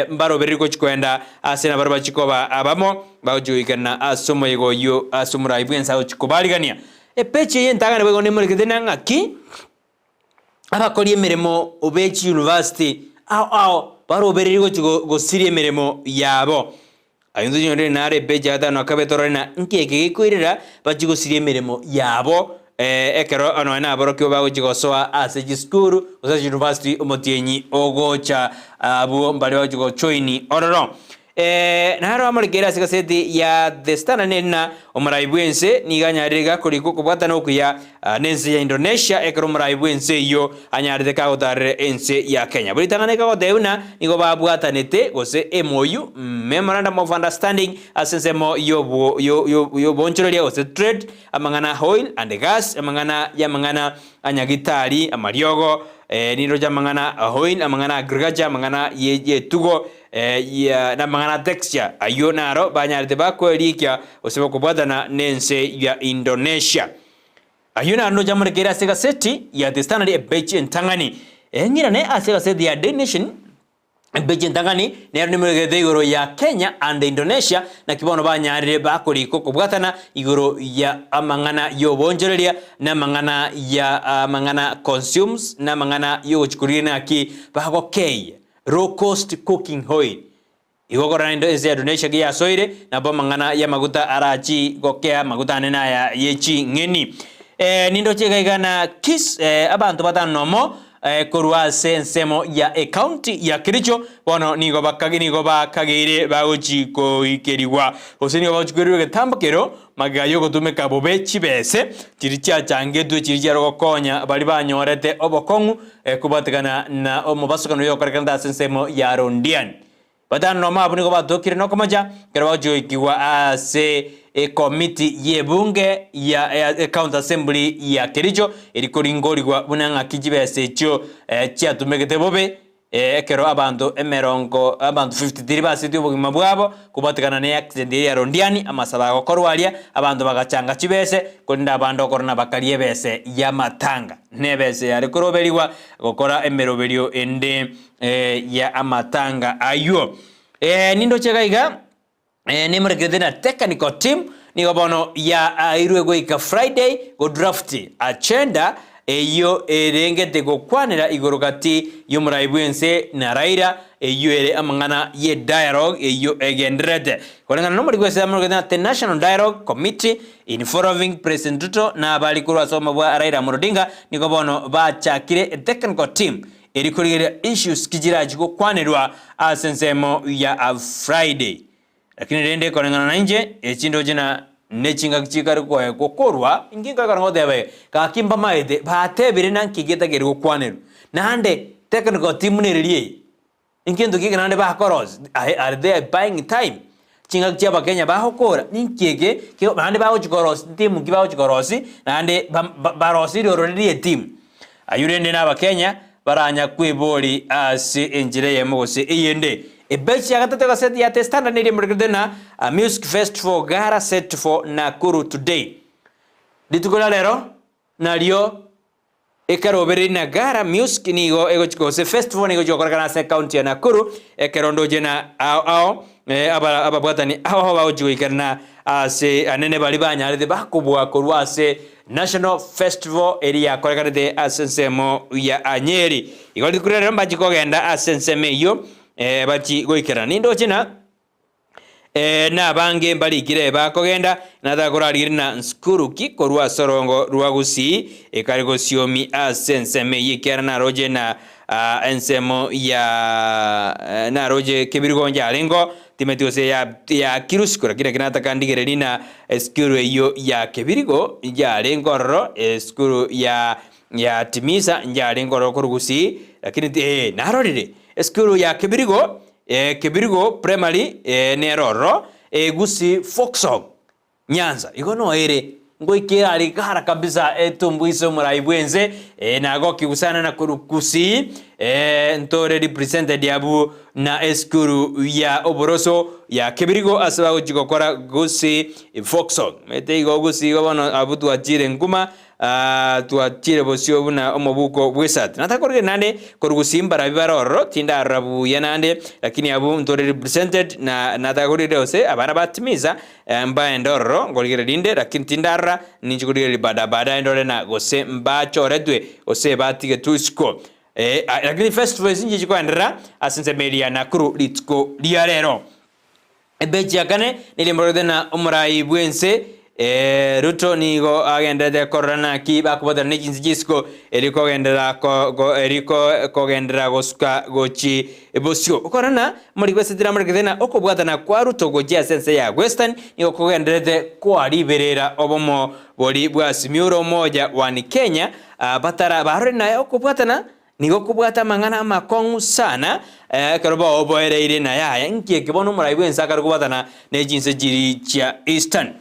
mbarobereiri gochia koenda ase nabarabwo bachia koba abamo bagochia goikerana ase omoyega oyio ase omorai bwense agochia kobarigania. Epeji eye entang'ani boigo nemorekete na ng'aki abakori emeremo be chiyunivasiti ao ao barobereiri gochia gosiria emeremo yabo. Aye intwe tonyore naro epeji ya gatano na kabere torore ng'a nki eke gekoirera bachie gosiria emeremo yabo ekero nonya na aborokigwa bagochia gosoa ase chisukuru gose ase chiyunivasiti omotienyi ogocha abwo mbaria bagochia gojoin ororo. Naro amorekeire ase egaseti ya The Standard neri ng'a omorai bw'ense nigo anyarire iga korikwa okobwatana okuya nense ya Indonesia ekero omorai bw'ense eyio anyarete kagotarera ense ya Kenya. Buna ritang'ani ekagotebia buna nigo babwatanete gose MOU, Memorandum of Understanding, ase ensemo y'obonchoreria gose trade, amang'ana a oil and gas, amang'ana y'amang'ana a nyagitari, amariogo, niroche amang'ana a oil, amang'ana a agriculture, amang'ana y'etugo, Namang'ana a texture ayio naro banyarete bakoerikia gose bakobwatana nense ya Indonesia. Ayio naro ndoche amorekeire ase egaseti ya The Standard epeji entang'ani. Eng'irane ase egaseti ya Daily Nation epeji entang'ani nero nemorekerete igoro ya Kenya and Indonesia naki bono banyarire bakorika okobwatana igoro ya amang'ana y'obonchoreria na amang'ana ya amang'ana consumes na amang'ana yogochia korigia naki bagokeyia. Low cost cooking oil. Igo korora naende ense ya Indonesia giyasoire, nabo amang'ana y'amaguta arachi gokea amaguta ane naya ye ching'eni. Eh, nindoche iga iga na Kis eh, abanto batano nomo eh, korwa ase ensemo ya ecounty ya Kericho bono nigo bakage nigo bakageire bagochi koikerigwa gose nigo bagochi koirerwa egetambo kero magega yogotumeka bobe chibese chiri chiachangetwe chiri chiare gokonya bari banyorete obokong'u eh, kobwatekana na omobasokano oyo okorekanete ase ensemo ya Londiani. Batano nomo abwo nigo batokire nokomocha, ekero bagochia goikigwa ase ekomiti y'ebunge ya ecounty assembly ya Kericho, eri koringorigwa buna ng'aki chibesa echio chiatumegete bobe, ekero abanto emerongo abanto 53 basetie obogima bwabo kobwatekana ne accident eria ya Londiani, amasabo agokorwa aria, abanto bagachanga chibese, korende abande okorora bakaria ebese y'amatanga, na ebese yare koroberigwa gokora emeroberio ende ya amatanga ayio. Nindoche iga iga, nemorekerete na technical team nigo bono yairwe goika Friday go draft agenda eyio erengete gokwanera igoro gati y'omorai bw'ense na Raila eyio ere amang'ana ye dialogue eyio egendererete. Koreng'ana nomoriki bw'ense amorekerete na The National Dialogue Committee in following President Ruto na abari korwa ase obomo bwa Raila Amolo Odinga nigo bono bachakire technical team Eri korigereria issues ki chirachi gokwanerwa ase ensemo ya Friday. Lakini rende koreng'ana na inche, echi ndoche na nechingaki chikare koe gokorwa, inki nkoekora ngoteba iga, gaki mbamaete, batebire na nki getakeire gokwanerwa. Naende technical team nereri eye, nkento ki eke naende bakorosia, are are they buying time? Chingaki chia abakenya bagokora, ninki eke ke naende bagochi korosia ntimu ki bagochi korosia, naende ba ba barosirie ororeri etimu. Ayio rende na abakenya baranya kwebori ase enchera eyemo gose eyende. Ebechi ya gatato egaseti ya The Standard neria emorekerete na A Music Festival Gala Set for Nakuru Today. Rituko ria rero nario Ekerobereri na Gala Music nigo egochika gose festival nigo egochia gokorekana ase ecounty ya Nakuru ekero ndoche na ao ao aba ababwatani ao ao bagochia goikerana ase anene baria banyarete bakobua korwa ase National Festival eria yakorekanete ase ensemo ya Nyeri. Igo rituko riria rero mbachi kogenda ase ensemo eyio bachi goikerana. Nindoche na Nabange mbarikire bakogenda, natakorarigereria na nsukuru ki korwa ase orongo rwa Gusii, ekare gosiomi ase ensemo eyio ekiagera naroche na ensemo ya naroche kebirigonjo arengo, timeti gose ya ya kirusiku, lakini ekero nataka ndigererie na esukuru eyio ya kebirigo yarenge ororo, esukuru ya ya timisa yarenge ororo korwa Gusii, lakini eh narorire esukuru ya kebirigo Kebirigo Primary nere ororo, Gusii Folksong Nyanza igo no ere ngoika erari kara kabisa etumbuise omorai bwense nagokigusana na korwa Gusii ntore represented abwo na esukuru ya oboroso ya Kebirigo ase bagochi gokora Gusii Folksong. Omanyete igo Gusii igo bono abwo twachire nkuma Twachire bosio buna omobuko bw'esati. Natakorire naende korwa gusii mbarabi bare ororo, tindarora buya naende, lakini abwo ntore represented na natakorire gose abana ba Timiza mbaende ororo nkorigereria inde, lakini tindarora, ninche korigereria baada baadaye ndore na gose mbachoretwe gose batigetwe isiko. Lakini festival esi nchichi koenderera ase ensemo eria ya Nakuru rituko ria rero. Ebechi ya kane neria na omorai bw'ense Ruto nigo agenderete korora naki bakobwatana ne chinse chi'isiko eri kogenderera eri kogenderera gosuka gochi bosio. Okorora na omoriki bw'esitira amorekete na okobwatana kwa Ruto gochia ase ense ya Western nigo kogendererete koariberera obomo bori bwa Azimio la Umoja One Kenya batara barore naye okobwatana Nigo kobwate amang'ana amakong'u sana, ekero baoboereire na yaya, inki eke bono omorai bw'ense akare kobwatana ne chinse chiri chia Eastern?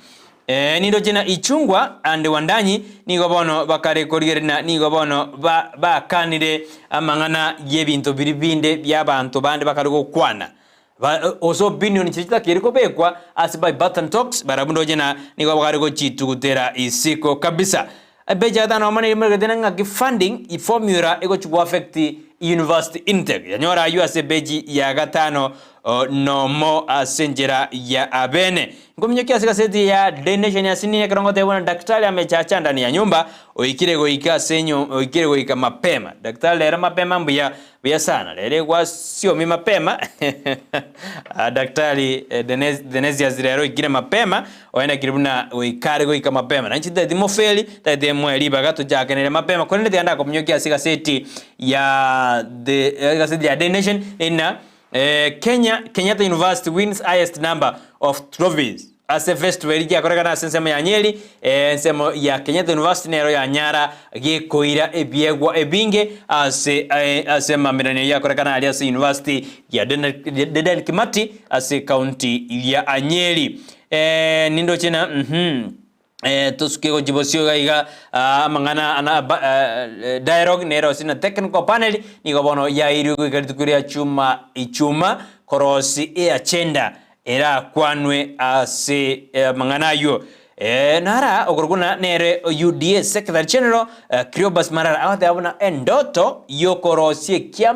Nindoche na Ichungwa and Wandanyi nigo bono bakare korigereria na nigo bono ba bakanire amang'ana y'ebinto biri binde bi'abanto bande bakare gokwana. Ba gose opinion chiria chitakeire kobekwa ase by Burton Talks barabwo ndoche na nigo bakare gochitugutera isiko kabisa. Epeji ya gatano amo nerimo egetene ng'aki funding formula egochi go affect university intake. Yanyora aywo ase epeji ya gatano Nomo ase enchera ya abene. Nkominyokia ase egaseti ya Daily Nation ya Sydney ekero ngoteba buna daktari amechacha ndani ya nyumba oikire goika ase enyo oikire goika mapema. Daktari rero mapema mbuya buya sana rero gwasiomi mapema Ah, daktari eh, Denes- Denesius rero oikire mapema oenekire buna goika are goika mapema. Nainche titageti mofeli tagete moe ribaga tochakenere mapema korende tiga ndakominyokia ase egaseti ya the egaseti ya Daily Nation ina Kenya, Kenyatta University wins highest number of trophies ase festival eria giakorekana ase ensemo ya Nyeri, ensemo ya Kenyatta University nero yanyara gekoira ebiegwa ebinge ase ase amamererania yakorekana aria ase University ya Dedan Kimathi ase county ya Nyeri. Nindoche na uhum. Tosuke gochia bosio iga iga amang'ana ana ba dialogue nere ase na technical panel nigo bono yairwe goika rituko ria chuma ichuma korosi eagenda erakwanwe ase amang'ana aywo. Nara okorokwa buna nere UDA secretary general Cleopas Malala agoteba buna endoto yokorosia ekiama.